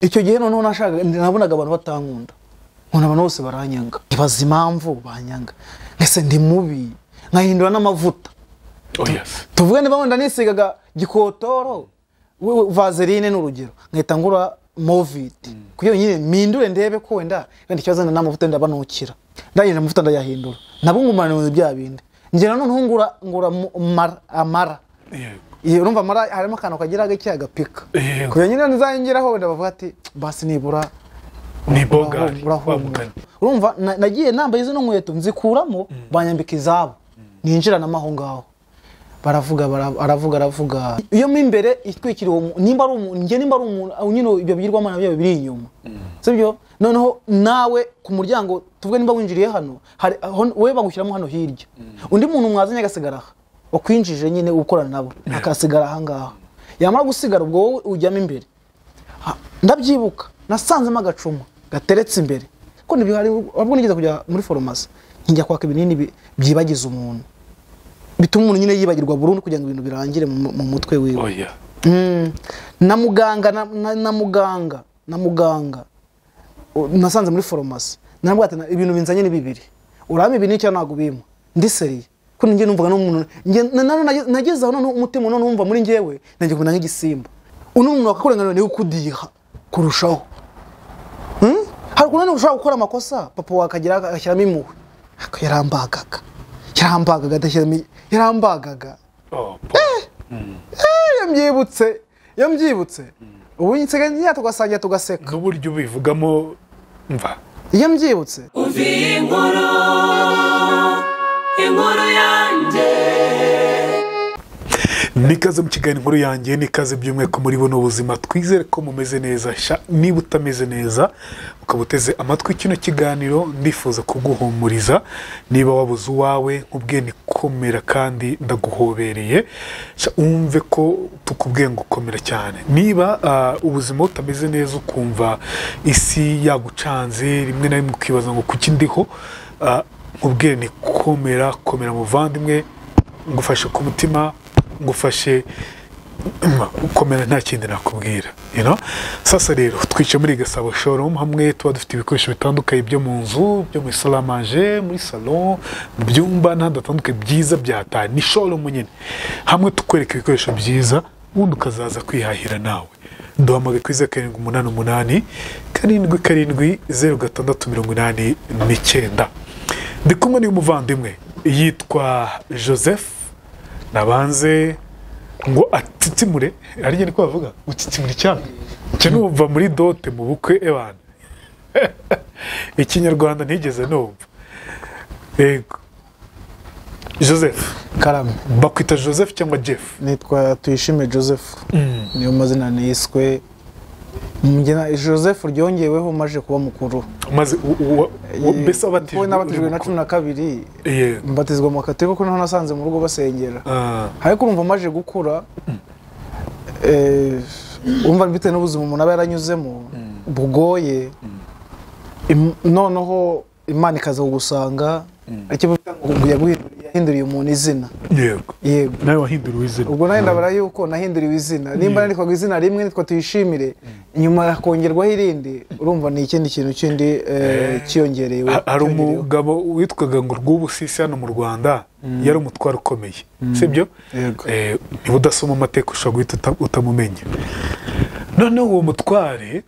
Icyo gihe noneho nashaka nabonaga abantu batankunda, nkona abantu bose baranyanga, nkibaza impamvu banyanga, ese ndi mubi, nkahindura n'amavuta. Oh yes. Tuvuge niba wenda nisigaga gikotoro vaseline n'urugero, nkahita ngura Movit kugira nyine mpindure ndebe ko wenda ikibazo n'amavuta ndabanukira, ndagenda amavuta ndayahindura, nabwo ngumana bya bindi. Ngera noneho ngura amara. Iyo urumva amara harimo akantu kagira gake agapika, kugira nyine nzayingiraho wenda bavuga ati basi nibura ni bogari. Urumva nagiye nambaye izo nkweto nzikuramo, banyambika izabo, ninjira namaho ngaho. Baravuga aravuga iyo mo imbere itwikiriwe, nimba ari umuntu nge nimba ari umuntu nyine ibyo bigirwamana byayo biri inyuma, sibyo? Noneho nawe ku muryango tuvuge nimba winjiriye hano, hari we bagushyiramo hano hirya, undi muntu mwazanye agasigara aha, wakwinjije nyine ukorana nabo akasigara aha ngaha, yamara gusigara ubwo wowe ujyamo imbere. Ndabyibuka nasanzemo agacuma gateretse imbere, ko nibyo hari ubwo nigeze kujya muri farumasi njya kwaka ibinini byibagiza umuntu, bituma umuntu nyine yibagirwa burundu kugira ngo ibintu birangire mu mutwe wiwe. Oh yeah. Na muganga na muganga nasanze muri farumasi narabwo ati ibintu binzanye ni bibiri, urame ibintu cyangwa ntago bimwe, ndi seriye ko njye numvaga n'umuntu nageze aho none umutima none numva muri njyewe nanjye kumena nk'igisimba, uno umuntu akakurengana ni ukudiha kurushaho. Hari ukuntu ushobora gukora amakosa papa wakagira agashyiramo impuhwe, yarambagaga adashyiramo, yarambagaga. Iyo mbyibutse ubu nsigaye njya tugasangira tugaseka n'uburyo ubivugamo mva. Iyo mbyibutse umvi inkuru yanjye. Nikaze mu kiganiro inkuru yanjye, nikaze by'umweko muri buno buzima, twizere ko mumeze neza. Niba utameze neza ukaba uteze amatwi kino kiganiro, ndifuza kuguhumuriza. Niba wabuze uwawe nkubwiye ni komera kandi ndaguhobereye, umve ko tukubwiye ngo komera cyane. Niba ubuzima butameze neza ukumva isi yagucanze, rimwe na rimwe ukibaza ngo kuki ndiho, nkubwiye ni komera, komera muvandimwe, ngufashe ku mutima, ngufashe komera, nta kindi nakubwira, you know? Sasa rero twicaye muri Gasabo showroom, hamwe tuba dufite ibikoresho bitandukanye byo mu nzu, byo muri salle à manger, muri salon, mu byumba n'ahandi hatandukanye byiza byataye. Ni showroom nyine, hamwe tukwereka ibikoresho byiza, ubundi ukazaza kwihahira nawe. Duhamagaye kuri 0788 77 06 89. Ndi kumwe n'uyu muvandimwe yitwa Joseph. Nabanze ngo atitsimure, ari niko bavuga gutitsimura icyanga cyo numva muri dote mu bukwe ebana. Ikinyarwanda ntigeze numva. Yego Joseph. Karame. Bakwita Joseph cyangwa Jeff? Nitwa Tuyishime Joseph. Niyo mazina niswe. Njye Joseph ryongeweho maje kuba mukuru. Maze mbese abatijwe nabatijwe na 12. Mbatizwa mu katolika kuko nasanze mu rugo basengera. Ariko urumva maje gukura, umva bitewe n'ubuzima umuntu aba yaranyuzemo bugoye, noneho Imana ikaza kugusanga, icyo ngo yahinduriye umuntu izina. Yego. Yego. Nawe wahinduriwe izina. Ubwo nawe ndabara yuko nahinduriwe izina. Nimba nandikwaga izina rimwe nitwa Tuyishimire, nyuma hakongerwaho irindi, urumva ni ikindi kintu kindi cyiyongerewe. Hari umugabo witwaga ngo Rwubusisi hano mu Rwanda, yari umutwaro ukomeye. Sibyo? Niba udasoma amateka ushobora guhita utamumenya. Noneho uwo mutware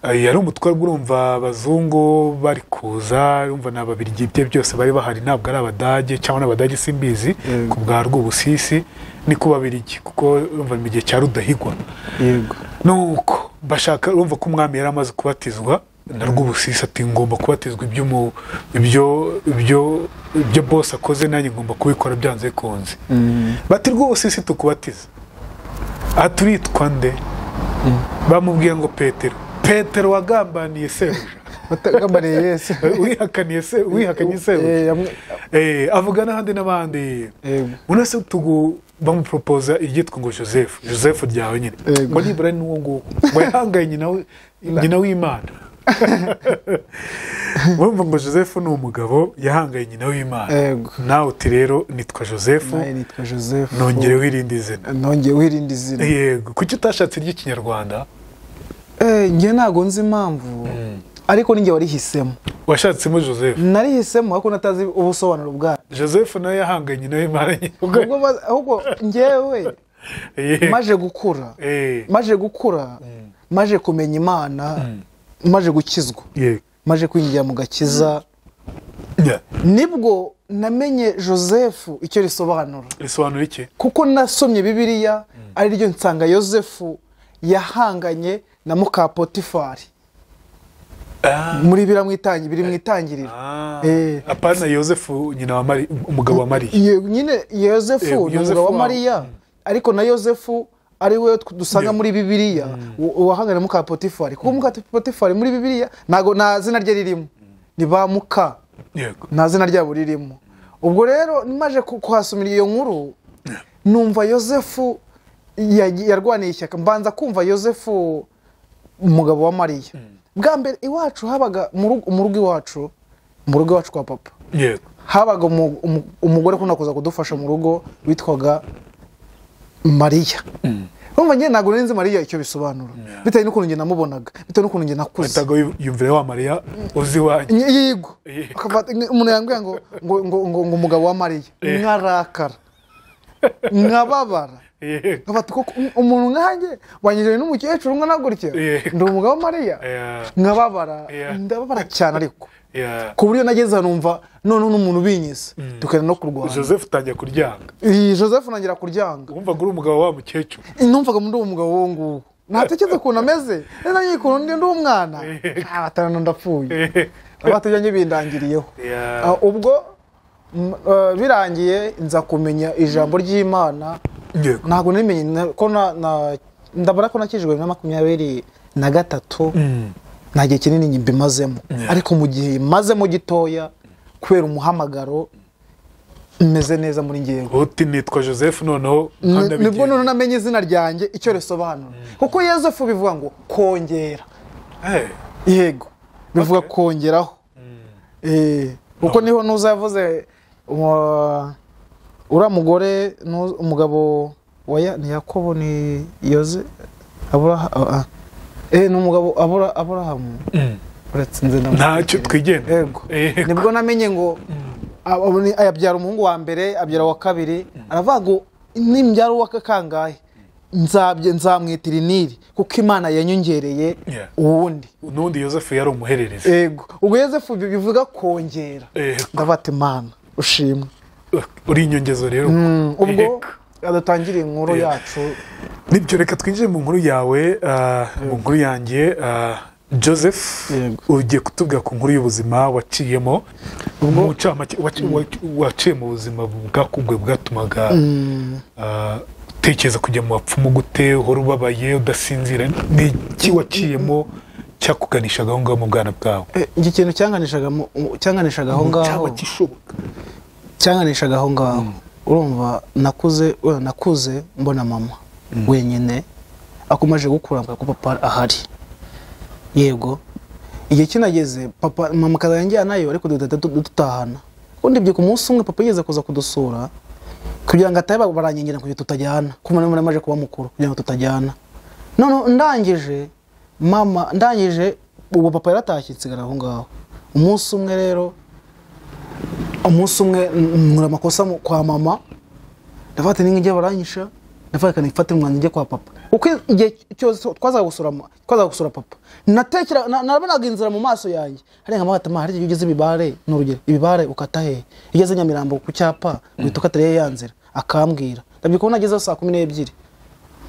yari umutware, urumva abazungu bari kuza, urumva n'ababirigi ibye byose bari bahari, ntabwo ari abadage cyangwa n'abadage simbizi, ku bwa Rwubusisi ni ku babirigi, kuko urumva mu gihe cya Rudahigwa. Yego. Nuko bashaka, urumva ko umwami yari amaze kubatizwa na Rwubusisi, ati ngomba kubatizwa ibyo boss akoze nanjye ngomba kubikora byanze bikunze. Bati Rwubusisi tukubatiza, aturitwa nde? Bamubwiye ngo Petero. Petero wagambaniye sebuja, watagambaniye Yesu, wihakaniye se, wihakanye sebuja. Avuga n'ahandi n'abandi. Unase tugu bamupropoza iryitwa ngo Joseph, Joseph ryawe nyine, ngo nibura ni uwo nguwo ngo yahangaye nyina w'Imana. Urumva ngo Joseph ni umugabo yahangaye nyina w'Imana. Nawe uti rero nitwa Joseph, nongereho irindi zina. Nongereho irindi zina. Yego. Kuki utashatse iry'ikinyarwanda? Njye ntago nzi impamvu, ariko ninjye warihisemo. Washatsemo Joseph? Narihisemo ariko natazi ubusobanuro bwayo. Joseph nawe yahanganye nawe maranye. Ahubwo njyewe maje gukura, maje kumenya Imana, maje gukizwa, maje kwinjira mu gakiza, nibwo namenye Joseph icyo risobanura. Risobanura iki? Kuko nasomye Bibiliya ari ryo nsanga Joseph yahanganye na muka Potifari. Muri biramwitangi biri mwitangiriro. Apana Joseph nyina wa Maria, umugabo wa Maria. Nyine Joseph ni umugabo wa Maria, ariko na Joseph ari we dusanga muri Bibiliya wahanganye na muka Potifari. Kuko muka Potifari muri Bibiliya ntago nta zina rye ririmo. Ni ba muka. Yego. Nta zina ryabo ririmo. Ubwo rero nimaje kuhasomera iyo nkuru numva Joseph yarwaniye ishyaka. Mbanza kumva Joseph umugabo wa Maria. Bwa mbere iwacu habaga mu rugo iwacu, mu rugo iwacu kwa papa. Yego. Habaga umugore ukunda kuza kudufasha mu rugo witwaga Maria. Urumva njye ntabwo nari nzi Maria icyo bisobanura. Bitewe n'ukuntu njye namubonaga, bitewe n'ukuntu njye nakuze. Ntago yumvira wa Maria uzi wanjye. Yego. Umuntu yambwiye ngo ngo ngo ngo umugabo wa Maria, nkarakara, nkababara. Nkafata ko umuntu nkanjye wanyije n'umukecuru ungana gutya, ndi umugabo wa Maria, nkababara, ndababara cyane ariko. Ku buryo nageze numva none n'umuntu binyise tukenda no kurwana. Joseph utangiye kuryanga. Joseph nangira kuryanga. Wumvaga uri umugabo wa mukecuru? Numvaga ndi umugabo wo nguwo. Natekereza ukuntu ameze, nari ukuntu ndi umwana. Abatanu ndapfuye. Abatujyanye bindangiriyeho. Ubwo birangiye nza kumenya ijambo ry'Imana. Ntabwo namenye ko ndabara ko nakijwe na 23. Nta gihe kinini mbimazemo, ariko mu gihe mazemo gitoya kubera umuhamagaro meze neza muri ngewe. Uti nitwa Joseph noneho nibwo none namenye izina ryanjye icyo risobanura. Kuko Joseph bivuga ngo kongera. Yego, bivuga kongeraho. Kuko niho nuza yavuze ura mugore umugabo wa ni Yakobo ni Yoze Abura ni umugabo Aburahamu. Uretse nze ntacyo twigenda. Yego. Nibwo namenye ngo abyara umuhungu wa mbere, abyara wa kabiri, aravuga ngo nimbyara uwa kangahe nzabye nzamwitira Nili kuko Imana yanyongereye uwundi. Nundi Joseph yari umuhererezi. Yego. Ubwo Joseph bivuga kongera. Ndabata Imana ushimwe. Uri inyongezo rero. Ubwo adatangiriye inkuru yacu. Nibyo, reka twinjire mu nkuru yawe, mu nkuru yanjye. Joseph, ugiye kutubwira ku nkuru y'ubuzima waciyemo, waciye mu buzima bwakugwe bwatumaga utekereza kujya mu bapfumu gute, uhora ubabaye udasinzira. Ni iki waciyemo cyakuganishaga aho ngaho mu bwana bwawe? Iki kintu cyanganishaga aho ngaho, cyanganishaga aho ngaho. Urumva nakuze mbona mama wenyine akomeje gukura ko papa ahari. Yego, igihe kinageze papa mama kaza nayo ariko dutahana. Kundi ibyo ku munsi umwe papa yigeze kuza kudusura kugira ngo ataye baranyengira kugira tutajyana, kuma none maje kuba mukuru kugira ngo tutajyana. None ndangije mama, ndangije ubu papa yaratashye nsigara aho ngaho. Umunsi umwe rero, umunsi umwe nkora amakosa kwa mama, ndafata n'inge baranyisha, ndafata nifate umwanzi njye kwa papa. Uko igihe cyose twazaga gusura papa, natekera narabonaga inzira mu maso yanjye. Hari nka matama, hari ugeze ibibare n'urugero, ibibare ukata he, igeze Nyamirambo ku cyapa uhita ukata ya nzira, akambwira. Ndabikubona nageze saa 12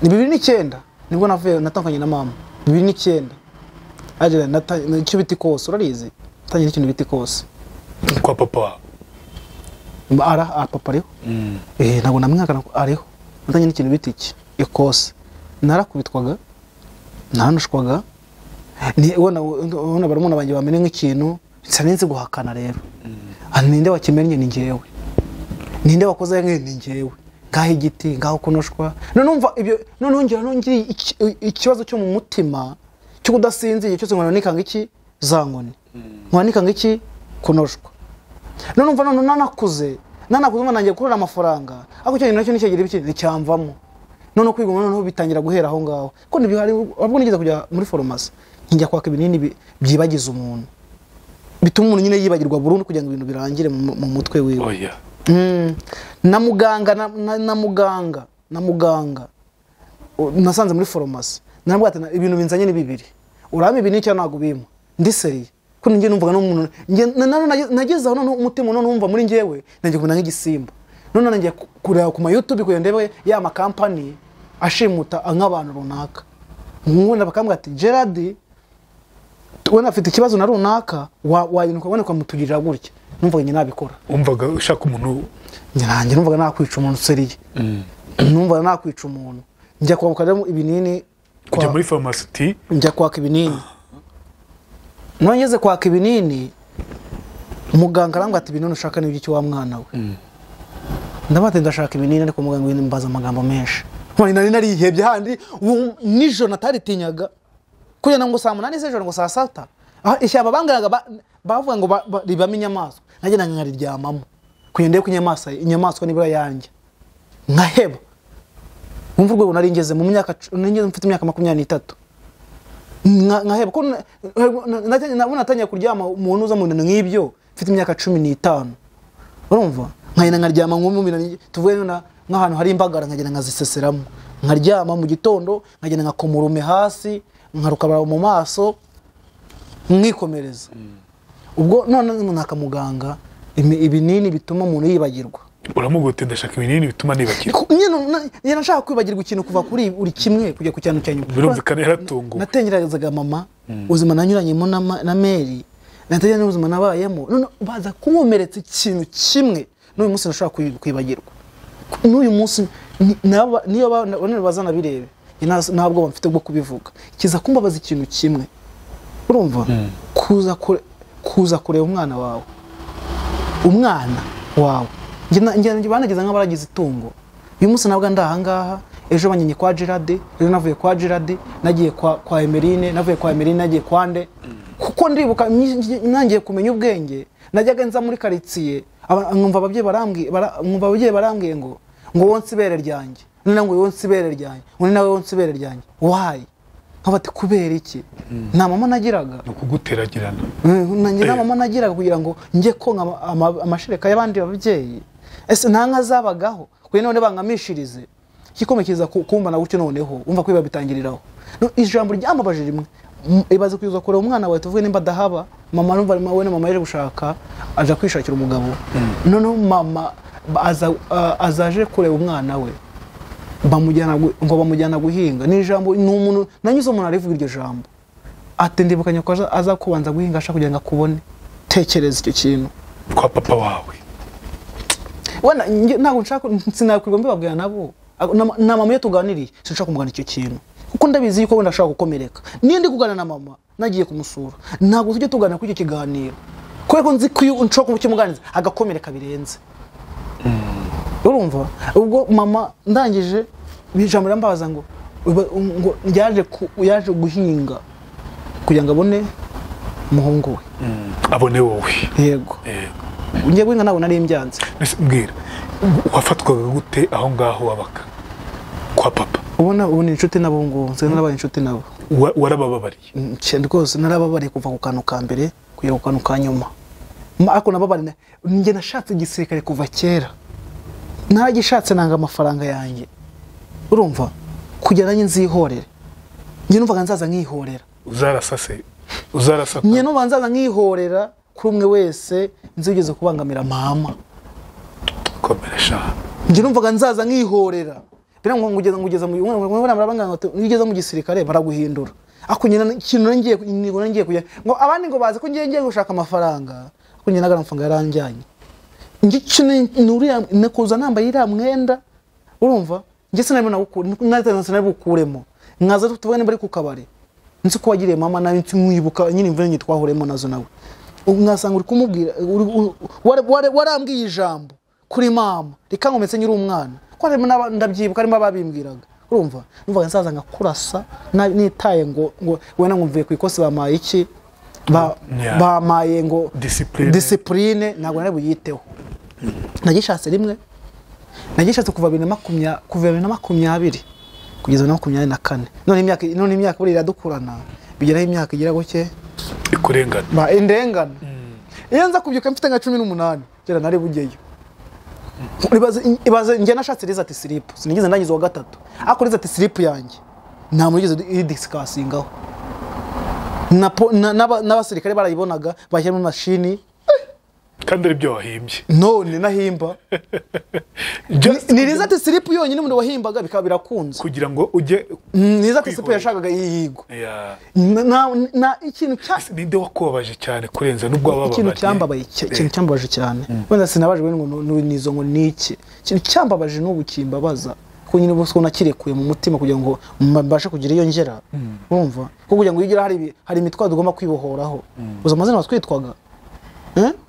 ni 2009 nibwo navuye natanganye na mama 2009. Aje icyo biti kose urarizi, natanganye ikintu biti kose kwa papa. Ara papa ariho. Ntabwo namwihakana ariho. Natanganye n'ikintu biti iki ikose. Narakubitwaga, naranushwaga, ni ubona barumuna banjye bamenye nk'ikintu nsanenze guhakana rero. Ninde wakimennye ni njyewe, ninde wakoze nk'ibi ni njyewe, ngaho igiti ngaho kunoshwa. None numva ibyo, none ngira nongiri ikibazo cyo mu mutima cyo kudasinzira cyose, ngo nikanga iki za nkoni, ngo nikanga iki kunoshwa. None numva none nanakuze nanjye kurura amafaranga, ariko cyo nacyo nicyagira ibiki nticyamvamo. None kwigomwa noneho bitangira guhera aho ngaho. Ko nibyo hari ubwo nigeze kujya muri farumasi njya kwaka ibinini byibagiza umuntu, bituma umuntu nyine yibagirwa burundu kugira ngo ibintu birangire mu mutwe wiwe. Oya. Na muganga na muganga nasanze muri farumasi narabwira ati ibintu binzanye ni bibiri, urampa ibinini cyangwa ntabwo ubimpa, ndi seriye. Ko njye numvaga n'umuntu nageze aho none umutima none numva muri njyewe nanjye kumena nk'igisimba. None nanjye kureba ku ma YouTube kugira ndebe ya ma company ashimuta nk'abantu runaka, nkunda bakambwira ati Gerard wenda afite ikibazo na runaka wayinuka wenda ukamutugirira gutya. Numvaga njye nabikora. Umvaga ushaka umuntu? Nanjye numvaga nakwica umuntu seriye. Numvaga nakwica umuntu. Njya kwaka ibinini, kujya muri farumasi njya kwaka ibinini. Nongeze kwaka ibinini, muganga arambwira ati ibinini ushaka ni iby'iki wa mwana we? Ndabati ndashaka ibinini, ariko muganga mbaza amagambo menshi. Nari narihebye handi nijoro nataritinyaga kugira ngo saa 8 z'ijoro ngo saa 6 ishyamba bangaraga bavuga ngo ribamo inyamaswa, nanjye nkariryamamo kugira ndebe ko inyamaswa nibura yanjye nkaheba. Umva urwego nari ngeze mu myaka nari mfite imyaka 23 nkaheba ko natangiye kuryama umuntu uza mu bintu nk'ibyo mfite imyaka 15. Urumva nkagenda nkaryama nko mu bintu tuvuye nk'ahantu hari imbagara nkagenda nkaziseseramo, nkaryama mu gitondo nkagenda nkakomurume hasi nkarukabara mu maso nkikomereza. Ubwo none nakamuganga ibinini bituma umuntu yibagirwa. Uramugute ndashaka ibinini bituma nibagirwa. Nyine nashaka kwibagirwa ikintu kuva kuri uri kimwe kujya ku cyanu cyanyuma. Birumvikana yaratunguwe. Natengerezaga mama ubuzima nanyuranyemo na Mary, natengerezaga ubuzima nabayemo, none baza kunkomeretsa ikintu kimwe n'uyu munsi nashaka kwibagirwa. N'uyu munsi niyo bazana birebe ntabwo bamfite bwo kubivuga, kiza kumbabaza ikintu kimwe. Urumva kuza kureba umwana wawe, umwana wawe njye banageza nk'abaragize itungo. Uyu munsi nabwo ndahangaha, ejo banyenye kwa Gerard, ejo navuye kwa Gerard nagiye kwa Emerine, navuye kwa Emerine nagiye kwa Nde. Kuko ndibuka nangiye kumenya ubwenge, najyaga nza muri quartier nkumva ababyeyi barambwiye ngo wonse ibere ryanjye, none ngo wonse ibere ryanjye, none nawe wonse ibere ryanjye. Why? Nkabati kubera iki? Nta mama nagiraga. Nukuguteragirana. Nanjye nta mama nagiraga kugira ngo njye konka amashereka y'abandi babyeyi. Ese nta nka zabagaho kugira none bangamishirize. Ikikomekeza kumbana gutyo noneho umva kwiba bitangiriraho. No ijambo ryambabaje rimwe ibaze kuyuza kure umwana wawe tuvuge nimba dahaba mama numva we na mama yaje gushaka aja kwishakira umugabo. Noneho mama azaje kureba umwana we bamujyana ngo bamujyana guhinga. Ni ijambo ni umuntu nanyuze umuntu arivuga iryo jambo ati ndibukanye ko aza kubanza guhinga ashaka kugira ngo akubone. Tekereza icyo kintu kwa papa wawe. Wana ntabwo nshaka sinakwirwa mbibabwira nabo na mama iyo tuganiriye sinshaka kumugana icyo kintu kuko ndabizi yuko wenda ashaka gukomereka. Niyo ndi kuganira na mama nagiye kumusura ntabwo tujye tuganira kuri icyo kiganiro kubera ko nzi ko iyo nshaka kumukimuganiriza agakomereka birenze. Urumva ubwo mama ndangije ijambo rambaza ngo yaje guhinga kugira ngo abone umuhungu we, abone wowe. Yego. Ngiye guhinga ntabwo nari mbyanze. Mbwira wafatwaga gute aho ngaho wabaka kwa papa? Ubona ubu ni inshuti nabo ngo nse narabaye inshuti nabo. Warabababariye? Rwose narababariye kuva ku kantu ka mbere kugera ku kantu ka nyuma. Ariko nababariye njye nashatse igisirikare kuva kera. Naragishatse nanga amafaranga yanjye. Urumva kugera nanjye nzihorere. Njye numvaga nzaza nkihorera. Uzarasase uzarasa. Njye numva nzaza nkihorera kuri umwe wese nzigeze kubangamira mama. Komeresha. Njye numvaga nzaza nkihorera. Bira ngo ngugeza mu ngugeza mu gisirikare baraguhindura. Ako nyina ikintu ngiye kujya ngo abandi ngo baze ko ngiye gushaka amafaranga. Ako nyina amafaranga yaranjyanye. Ngice nuriya nakuza nambaye iriya mwenda urumva nge sinabona bukuremo nkaza tuvuga nimba ari ku kabari nzi ko wagiriye mama nawe nkibuka nyine imvune nyine twahuremo nazo nawe mwasanga uri kumubwira warambwiye ijambo kuri mama rikankometse nyiri umwana ko harimo ndabyibuka harimo ababimbwiraga urumva numvaga nsaza nkakurasa nitaye ngo wenda ngumvuye ku ikosi bamaye iki bamaye ngo discipline ntabwo nari buyiteho. Nagishatse rimwe nagishatse kuva 2020 kuva 2020 Kugeza na 24. None imyaka buri iradukurana. Bigeraho imyaka igira guke ikurengana. Ba indengana. Iyo nza kubyuka mfite nka 18, kera nari bugeyo. Ibaze njye nashatse result slip, sinigeze ndangiza wa gatatu. Ariko result slip yanjye nta muntu wigeze idiscussingaho. N'abasirikare barayibonaga bashyira mu mashini. Kandi ari byo wahimbye. None nahimba. Ni result slip yonyine umuntu wahimbaga bikaba birakunze. Kugira ngo ujye ni result slip yashakaga yigo. Na ikintu cya ninde wakubabaje cyane kurenza nubwo wababaje. Ikintu cyambabaye, ikintu cyambabaje cyane. Wenda sinabajwe ngo nizo ngo niki. Ikintu cyambabaje n'ubu kimbabaza. Ko nyine bose nakirekuye mu mutima kugira ngo mbashe kugira iyo ngera. Urumva? Ko kugira ngo yigira hari imitwaro tugomba kwibohoraho. Uza amazina watwitwaga.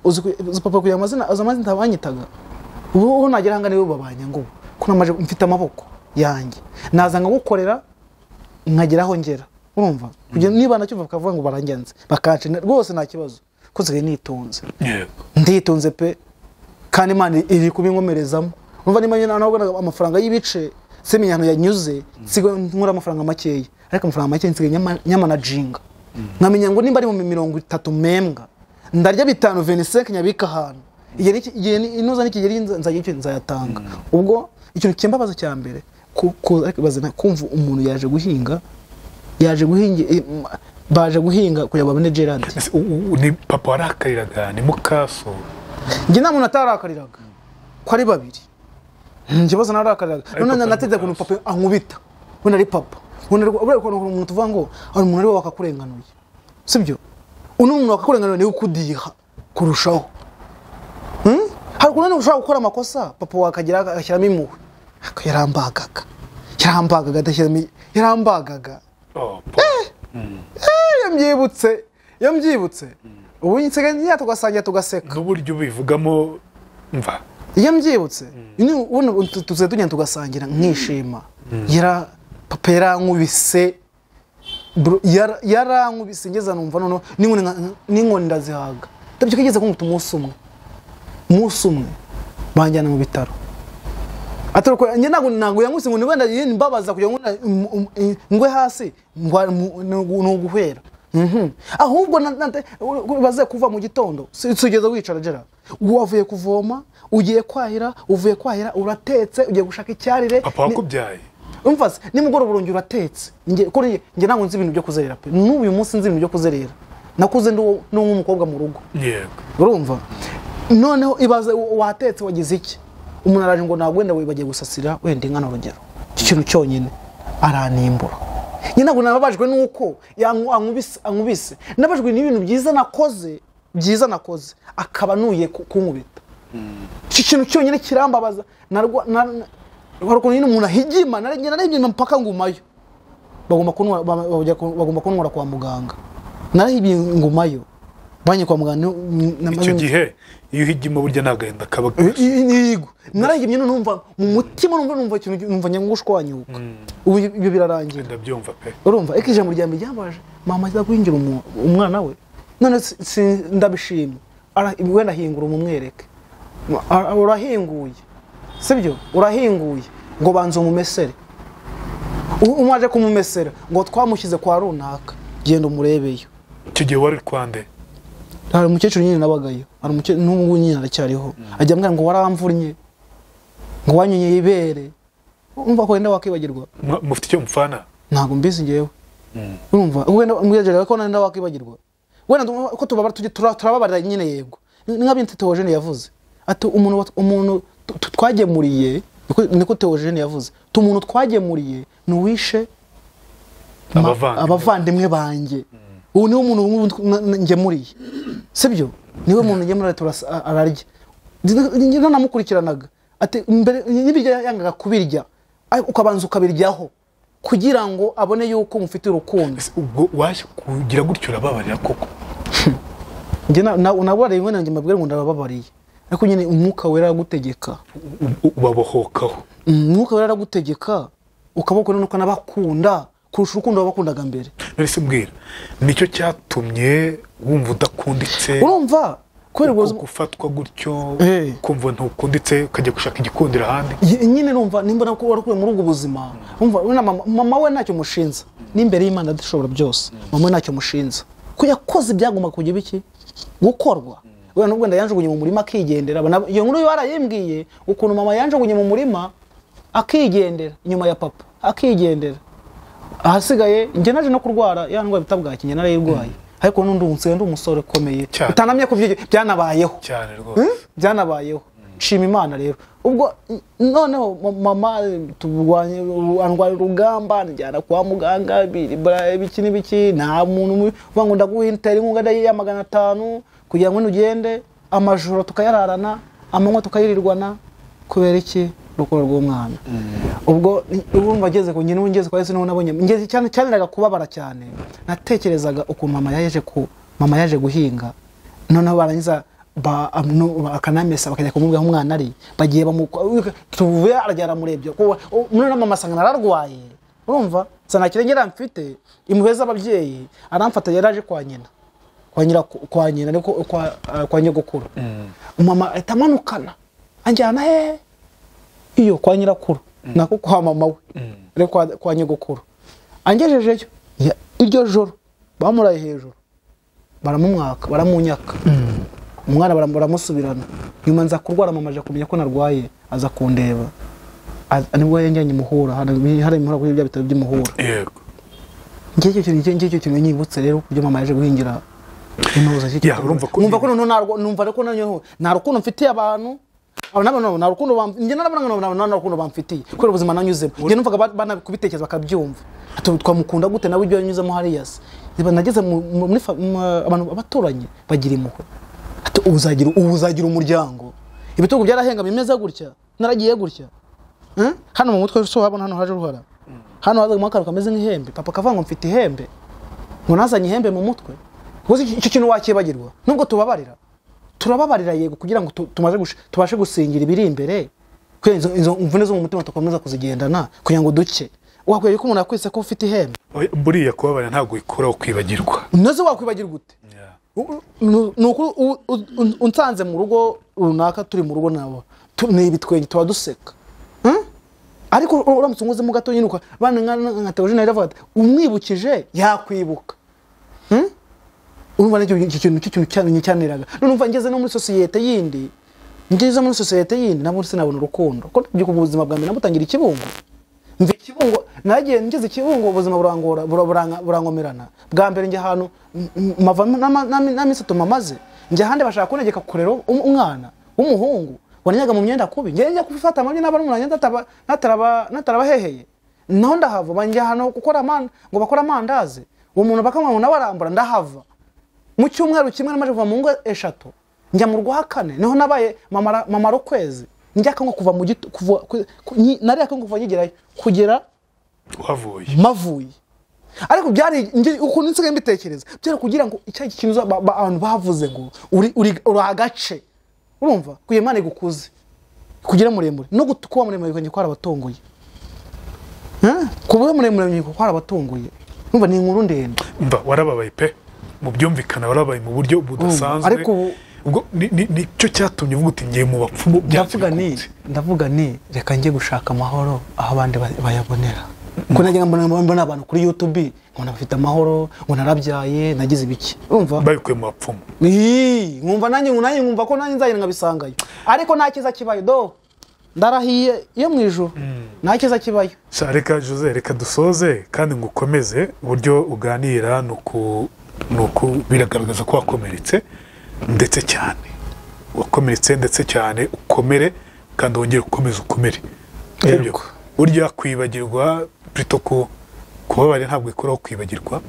Uzi papa kugira amazina amazina ntabanyitaga. Ubu nagera hanga niwe babanya ngo ko namaje mfite amaboko yanjye. Naza ngagukorera nkageraho ngera. Urumva? Kugira niba nacyumva bakavuga ngo barangenze. Bakanca rwose nta kibazo. Ko nsigaye nitonze. Nditonze pe. Kandi Imana iri kubinkomerezamo. Urumva niba nyina nabonaga amafaranga y'ibice semenya hano yanyuze nsigaye nkura amafaranga makeya. Ariko amafaranga make nsigaye nyamanajinga. Nkamenya ngo nimba ari mu 30 membwa ndarya 5 25 nyabika ahantu. Igihe inuza n'ikigeri nzajya nzayatanga. Ubwo ikintu cyembabaza cya mbere kumva umuntu yaje guhinga baje guhinga kugira babone Gerard. Ni papa warakariraga ni mukaso? Njye nta muntu atarakariraga ko ari babiri. Njye bose narakariraga. None nateze kuntu papa ankubita. Wenda ari papa. Wenda ukuntu umuntu tuvuga ngo ari umuntu ari wakakurenganuye. Sibyo? Uno muntu wakakurenganuye ni ukudiha kurushaho. Hari ukuntu ushobora gukora amakosa papa wakagira agashyiramo impuhwe. Ariko yarambagaga. Yarambagaga adashyiramo yarambagaga. Oh. Iyo mbyibutse. Ubu nsigaye njya tugasangira tugaseka. N'uburyo ubivugamo mva. Iyo mbyibutse, ubu tuze tugenda tugasangira nkishima. Papa yarankubise. Yarankubise ngeza numva none n'inkoni ndazihaga. Ndabyuka igeze kunkubita umunsi umwe banjyana mu bitaro. Atari njye ntabwo yankubise ngo wenda mbabaza kugira ngo ngwe hasi ni uguhera. Ahubwo baze kuva mu gitondo sugeza wicara Gerard. Wavuye kuvoma, ugiye kwahira, uvuye kwahira uratetse, ugiye gushaka icyarire. Papa wakubyaye. Umva se nimugoroba urongera uratetse. Njye ntabwo nzi ibintu byo kuzerera pe. N'ubu uyu munsi nzi ibintu byo kuzerera. Nakuze ndi nk'umukobwa mu rugo. Yego. Urumva? Noneho ibaze watetse wagize iki? Umuntu araje ngo nagwenda wibagiye gusasira wenda ingana urugero. Iki kintu cyonyine aranimbura. Njye ntabwo nababajwe nuko ankubise. Nababajwe n'ibintu byiza nakoze akaba nuye kunkubita. Iki kintu cyonyine kirambabaza. Ukuntu nyine umuntu ahigima narahigima mpaka ngumayo. Bagomba kuntwara kwa muganga. Narahibye ngumayo. Banye kwa muganga. Icyo gihe iyo uhigima burya nagahenda kaba. Yego. Narahigimye numva mu mutima numva ikintu numva nyangushwanyuka. Ubu ibyo birarangira. Ndabyumva pe. Urumva eko ijambo rya mbere ryambaje mama aza guhingira umwana we. None ndabishimye. Wenda hingura umumwereke. Urahinguye. Sibyo? Urahinguye ngo banze umumesere. Umaje kumumesera ngo twamushyize kwa runaka. Genda umurebeyo. Icyo gihe wari kwande? Hari umukecuru nyine nabagayo. Hari umukecuru n'ubu nyine aracyariho. Ajya ambwira ngo waramvunnye. Ngo wanyonye ibere. Umva ko wenda wakibagirwa. Mufite icyo mupfana? Ntabwo mbizi ngewe. Urumva wenda mbwira ko nenda wakibagirwa. Wenda ko tubabara tujye turababarira nyine yego. Ni nka bintu Theogene yavuze. Ati umuntu twagemuriye niko Theogene yavuze. Umuntu twagemuriye ni uwishe abavandimwe banjye. Ubu niwe muntu ngemuriye. Sibyo? Niwe muntu ngemuriye ararya. Njye namukurikiranaga. Ati mbere n'ibiryo yangaga kubirya ukabanza ukabiryaho kugira ngo abone yuko mufite urukundo. Ubwo waje kugira gutyo urababarira koko? Njye nababariye ngo nanjye mbabwire ngo ndabababariye. Ariko nyine umwuka wera aragutegeka. Ubabohokaho. Umwuka wera aragutegeka ukaboko nuko nabakunda kurusha urukundo wabakundaga mbere. None se mbwira nicyo cyatumye wumva udakunditse? Urumva Kubera ubwo gufatwa gutyo kumva ntukunditse ukajya gushaka igikundira ahandi. Nyine numva nimba ko warakuye muri ubwo buzima, umva mama we ntacyo mushinza, n'imbere y'Imana dushobora byose. Mama we ntacyo mushinza ko yakoze ibyagomba kujya biki gukorwa. We nubwo ndayanjugunye mu murima akigendera. Iyo nkuru yarayimbwiye ukuntu mama yanjugunye mu murima akigendera inyuma ya papa akigendera. Ahasigaye njye naje no kurwara ya ndwara bitabwaki njye narayirwaye. Ariko nundi ndi umusore ukomeye utanamye ku byanabayeho cyane rwose. Byanabayeho. Nshima Imana rero. Ubwo noneho mama tubwanye andwara urugamba njyana kwa muganga biki n'ibiki, nta muntu uvuga ngo ndaguha intera inkunga ya 500 kugira ngo ugende, amajoro tukayararana, amanywa tukayirirwana, kubera iki? Urukundo rw'umwana. Ubwo urumva ngeze ku nyine ngeze kwa Yesu niho nabonye ngeze cyane cyane kubabara cyane. Natekerezaga ukuntu mama yaje guhinga, noneho barangiza akanamesa bakajya kumubwira aho umwana ari, bagiye tuvuye arajya aramurebye none mama asanga nararwaye. Urumva sanakirengera mfite impuhwe z'ababyeyi, aramfata yaraje kwa nyina kwa nyina niko kwa nyogokuru. Mama ahita amanukana anjyana he iyo kwa nyirakuru nako kwa mama we ariko kwa nyogokuru. Angejejeyo iryo joro bamuraye hejuru baramumwaka baramunyaka. Umwana baramusubirana. Nyuma nza kurwara mama aje kumenya ko narwaye aza kundeba. Nibwo yanjyanye Muhura, hari Muhura kuri bya bitaro by'Imuhura. Yego. Ngicyo kintu nyibutse rero kubyo mama yaje guhingira inuza cy'icyo. Numva ko numva ariko nanyo nta rukundo mfitiye abantu. Abo nabo nta rukundo njye narabona nta rukundo bamfitiye kubera ubuzima nanyuzemo. Njye numvaga banakubitekereza bakabyumva. Twamukunda gute nawe ibyo yanyuzemo hariya se. Nageze muri abantu abaturanyi bagira impuhwe. Ati uzagira umuryango. Ibitugu byarahenga bimeze gutya, naragiye gutya. Hano mu mutwe so habona hano haje ruhara. Hano haza mu kantu kameze nk'ihembe. Papa kavuga ngo mfite ihembe. Ngo nazanye ihembe mu mutwe. Gusa icyo kintu wakibagirwa. Nubwo tubabarira. Turababarira yego kugira ngo tubashe gusingira ibiri imbere. Kugira izo mvune zo mu mutima tukomeza kuzigendana kugira ngo duke. Wakwiye ko umuntu akwise ko ufite ihembe. Buriya kubabarira ntabwo ikuraho kwibagirwa. Nazo wakwibagirwa gute? Nuko unsanze mu rugo runaka turi mu rugo nabo ni ibitwenge tuba duseka. Ariko uramutse unguze mu gato nyinuka bana nka Theogene yaravuga ati umwibukije yakwibuka. Urumva n'icyo kintu cyane cyaniraga. None umva ngeze no muri societe yindi, nabwo sinabona urukundo. Ko byuko ubuzima bwa mbere nabutangira Ikibungo. Mve Ikibungo nagiye ngeze Ikibungo ubuzima burangora burangomerana. Bwa mbere njye ahantu mava n'amisi tumamaze njye ahandi bashaka kunegeka kurera umwana w'umuhungu wanyaga mu myenda kubi. Njye njya kufata amabyi n'abarumuna natarabaheheye. Naho ndahava banjye hano gukora ngo bakora amandazi. Uwo muntu bakamwa nawe arambura ndahava. Mu cyumweru kimwe namaje kuva mu ngo 3 njya mu rwa 4 niho nabaye mamara ukwezi. Njya kango kuva mu gito kuva nari akango kuva nyigerayo kugera uhavuye mavuye. Ariko byari ukuntu nsigaye mbitekereza byari kugira ngo icya kintu abantu bavuze ngo uri agace. Urumva kuye Imana igukuze kugira muremure no kuba muremure kwenye ko arabatongoye. Kuba muremure ko arabatongoye. Urumva ni inkuru ndende. Mba warababaye pe mu byumvikana warabaye mu buryo budasanzwe. Ariko ubwo nicyo cyatumye uvuga uti ngiye mu bapfumu. Ndavuga ni reka njye gushaka amahoro aho abandi bayabonera. Ko najya mbona abantu kuri YouTube ngo nabafite amahoro, ngo narabyaye, nagize ibiki. Urumva bayikuye mu bapfumu. Nkumva nanjye nkumva ko nanjye nzagenda nkabisangayo. Ariko nta kiza kibayo do. Ndarahiye iyo mu ijuru. Nta kiza kibayo. Reka Jose, reka dusoze kandi ngukomeze uburyo uganira nuko biragaragaza ko wakomeretse ndetse cyane. Wakomeretse ndetse cyane, ukomere kandi wongere ukomeze ukomere. Yego. Burya kwibagirwa plutôt ko kubabarira ntabwo ikuraho kwibagirwa,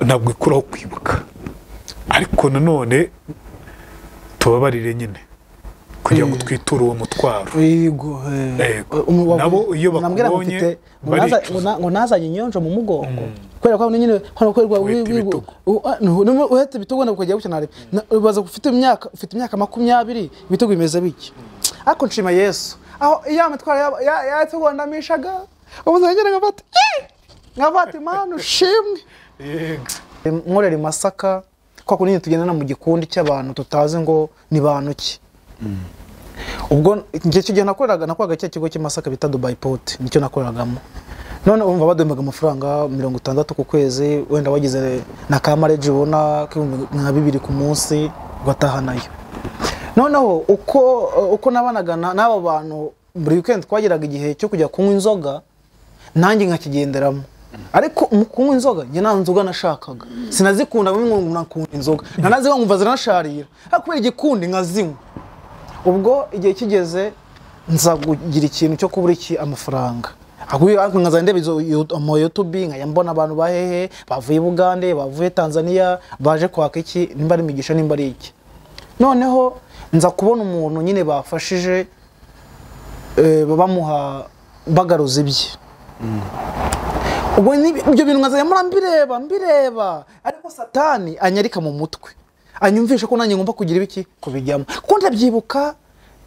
ntabwo ikuraho kwibuka. Ariko nanone tubabarire nyine kugira ngo twiture uwo mutwaro. Yego. Nabo iyo bakubonye ngo nazanye inyonjo mu mugongo. Kubera ko nyine hano kwerwa uhetse ibitugu na ukajya gukina baza ufite imyaka 20 ibitugu bimeze biki. Ariko nshima Yesu aho iya mitwaro yatugondamishaga ubuzengera ngafata Imana ushimwe. Yego. Nkorera i Masaka Kwa kundi tugendana mu gikundi cy'abantu tutazi ngo ni bantu ki. Ubwo njye icyo gihe nakoraga cya kigo cy'Imasaka bita Dubai Port, nicyo nakoreragamo. None umva baduhembaga amafaranga 60 ku kwezi, wenda wagize na ka marriage ubona nka 2 ku munsi ugataha nayo. Noneho uko nabanaga n'abo bantu buri weekend twagiraga igihe cyo kujya kunywa inzoga, nanjye nkakigenderamo. Ariko mu kunywa inzoga njye nta nzoga nashakaga, sinazikunda ngo nakunda inzoga, nanazinywa nkumva ziranasharira, ariko kubera igikundi nkazinywa. Ubwo igihe kigeze nza kugira ikintu cyo kubura iki amafaranga. Ariko nkaza ndeba izo ama YouTube nkajya mbona abantu bahehe bavuye Bugande, bavuye Tanzania, baje kwaka iki, nimba ari imigisha nimba ari iki. Noneho nza kubona umuntu nyine bafashije, bamuha bagaruza ibye. Ubwo ibyo bintu nkaza mbireba, ariko Satani anyarika mu mutwe, anyumvisha ko nanjye ngomba kugira ibiki kubijyamo. Kuko ndabyibuka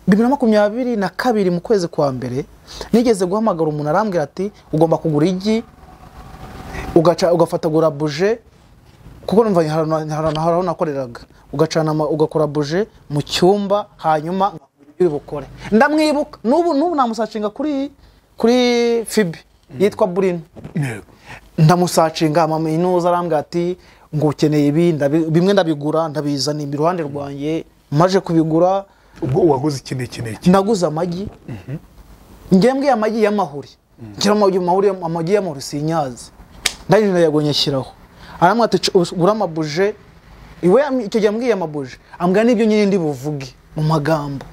2022 mu kwezi kwa mbere nigeze guhamagara umuntu arambwira ati ugomba kugura igi ugaca ugafatagura buje, kuko numva hari nakoreraga, ugacana ugakora buje mu cyumba hanyuma uri bukore. Ndamwibuka n'ubu namusacinga kuri Fibi yitwa Burino. Ndamusacinga mama inuza arambwira ati ngo ukeneye ibi, bimwe ndabigura ndabizana iruhande rwanjye. Maje kubigura. Ubwo waguze iki n'iki? Naguze amagi. Njye mbwiye amagi y'amahuri, ngira amagi y'amahuri sinyazi, ndagenda yagonye shyiraho. Arambwira ati ugura amabuje. Iwe icyo gihe ambwiye amabuje, ambwira n'ibyo nyine ndi buvuge mu magambo.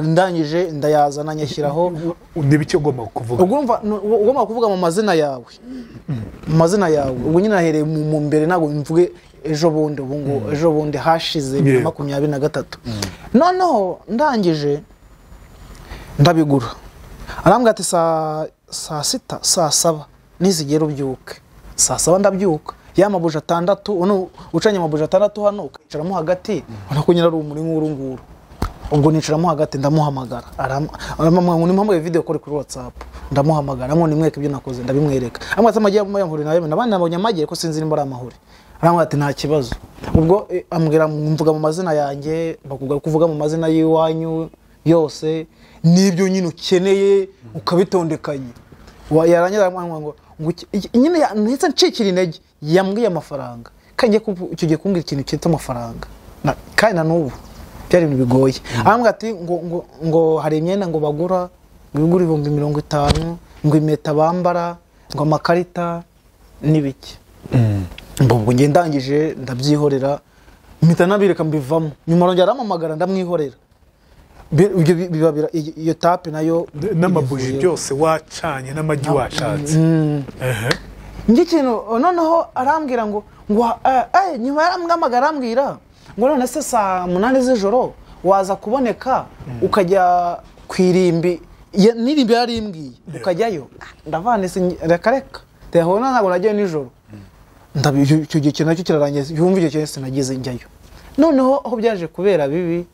Ndangije ndayazana nyashyiraho. N'ibiki ugomba kuvuga? Ugomba kuvuga mu mazina yawe. Mu mazina yawe. Ubwo nyine nahereye mu mbere, ntabwo mvuge ejo bundi, ubu ngo ejo bundi hashize 2023. Noneho ndangije ndabigura. Arambwira ati saa 6 saa 7 nizigera ubyuke. Saa 7 ndabyuka. Ya mabuje 6, uno ucanye amabuje 6 hano ukicaramo hagati, ubona ko nyira ari umuri nk'uru nguru. Ubwo nicaramo hagati ndamuhamagara, arampamagara ngo nimuhamagare video call kuri WhatsApp. Ndamuhamagara ngo nimwereke ibyo nakoze, ndabimwereka. Amwe ati amagi y'amahuri nayo nabandi nabonye amagi ariko sinzi nimba ari amahuri. Arambwira ati nta kibazo. Ubwo ambwira mvuga mu mazina yanjye, bakubwira kuvuga mu mazina y'iwanyu yose n'ibyo nyine ukeneye ukabitondekanye. Yarangira aramwanga ngo nyine ndetse ncikira intege, yambwiye amafaranga. Kandi icyo gihe kumbwira ikintu cyitwa amafaranga, kandi na n'ubu byari ibintu bigoye. Arambwira ati ngo hari imyenda ngo bagura, ngo igura 50,000, ngo impeta bambara, ngo amakarita n'ibiki. Ubwo ngiye ndangije ndabyihorera, mpita nabireka mbivamo. Nyuma arongera arampamagara ndamwihorera. Iyo tape nayo n'amabuji byose wacanye n'amagi washatse. Njye ikintu noneho arambwira ngo nyuma yaramwamagara arambwira ngo none se saa 8 z'ijoro waza kuboneka ukajya ku irimbi, n'irimbi yarimbwiye ukajyayo. Ndavana se reka reka ndahona ntabwo nagiye nijoro. Icyo gihe nacyo kirarangiye, yumva icyo kintu sinagize njyayo. Noneho aho byaje kubera bibi,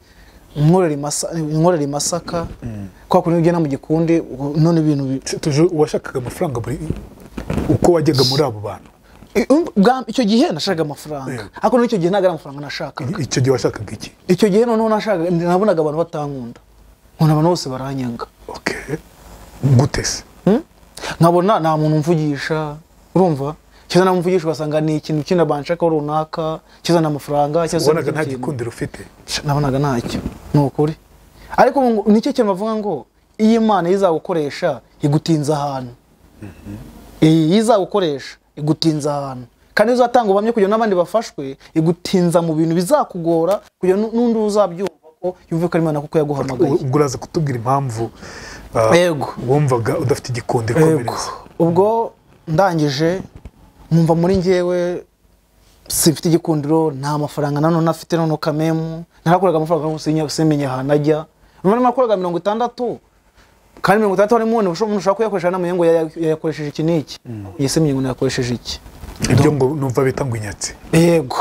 nkorera i Masaka, kwa kundi ugenda mu gikundi, none ibintu washakaga amafaranga buri uko wajyaga muri abo bantu. Icyo gihe nashakaga amafaranga, ariko n'icyo gihe ntabwo ari amafaranga nashakaga. Icyo gihe washakaga iki? Icyo gihe noneho nashakaga, nabonaga abantu batankunda, nkabona abantu bose baranyanga. Okay. Gute se? Nkabona nta muntu umvugisha, urumva? Kiza namvugisha ugasanga ni ikintu kindi banshaka runaka, kiza n'amafaranga, kiza wabonaga nta gikundiro ufite. Nabonaga ntacyo, ni ukuri. Ariko nicyo kintu bavuga ngo iyo Imana izagukoresha igutinza ahantu. Iyi izagukoresha igutinza ahantu. Kandi uzatanga ubuhamya kugira n'abandi bafashwe, igutinza mu bintu bizakugora kugira n'undi uzabyumva ko yumve ko Imana kuko yaguhamagaye. Ubwo uraza kutubwira impamvu yego wumvaga udafite igikundiro komereza. Ubwo ndangije nkumva muri njyewe simfite igikundiro, nta mafaranga nanone afite, none kamemu narakoraga amafaranga ngo simenye ahantu ajya. None nakoraga 60, kandi 60 harimo umuntu ushobora kuyakoresha namenye ngo yayakoresheje iki n'iki, yisemenye ngo nayakoresheje iki. Ibyo ngo numva bita ngo inyatsi. Yego.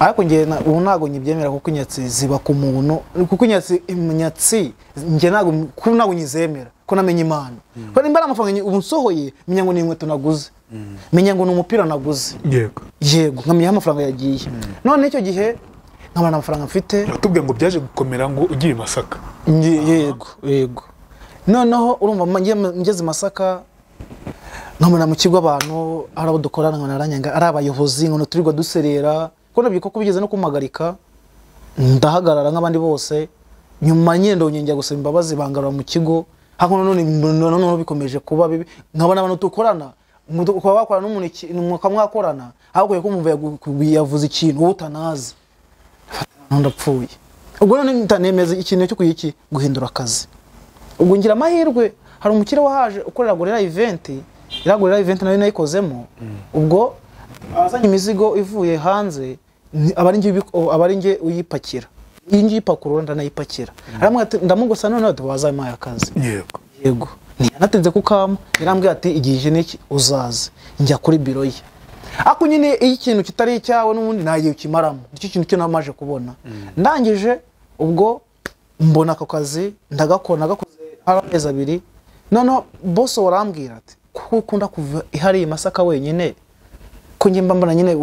Ariko ngiye ubu ntago nyibyemera kuko inyatsi ziba ku muntu, kuko inyatsi ngiye ntago nyizemera ko namenye Imana. Ko nimba ari amafaranga ubu nsohoye menya ngo ni inkweto naguze. Menya ngo ni umupira naguze. Yego. Yego, nkamenya amafaranga yagiye. None icyo gihe nkabona amafaranga mfite. Uratubwiye ngo byaje gukomera ngo ugiye Masaka. Yego, yego. Noneho urumva ngeze Masaka nkabona mu kigo abantu ari abo dukorana nkabona aranyanga, ari abayobozi ngo turirwa duserera. Ko nabyo koko bigeze no kumpagarika, ndahagarara nk'abandi bose. Nyuma nyendo njya gusaba imbabazi bangarura mu kigo. Hako none none bikomeje kuba bibi, nkabona abantu dukorana ukaba wakorana n'umuntu mukamwakorana ahubwo kumva yavuze ikintu utanazi, ndapfuye. Ubwo none ntanemeza ikintu cyo kuyiki guhindura akazi. Ubwo ngira amahirwe hari umukire wahaje ukorera Gorilla Event, ira Gorilla Event nayo nayikozemo. Ubwo azanye imizigo ivuye hanze, abari nge uyipakira, iyi ngiyi ipakurura ndanayipakira. Aramwe ndamugusa none tubazaye akazi. Yego. Yego. Ntiyanatinze kukama, yarambwiye ati igihe niki uzaze. Njya kuri biro ye. Ako nyine iyo ikintu kitari icyawe n'ubundi nagiye ukimaramo. Nicyo kintu cyo namaje kubona. Ndangije ubwo mbona ako kazi ndagakora, nagakoze amezi abiri. Noneho boss warambwira ati kuko ukunda kuva ihari Masaka wenyine, ko njye mba mbona nyine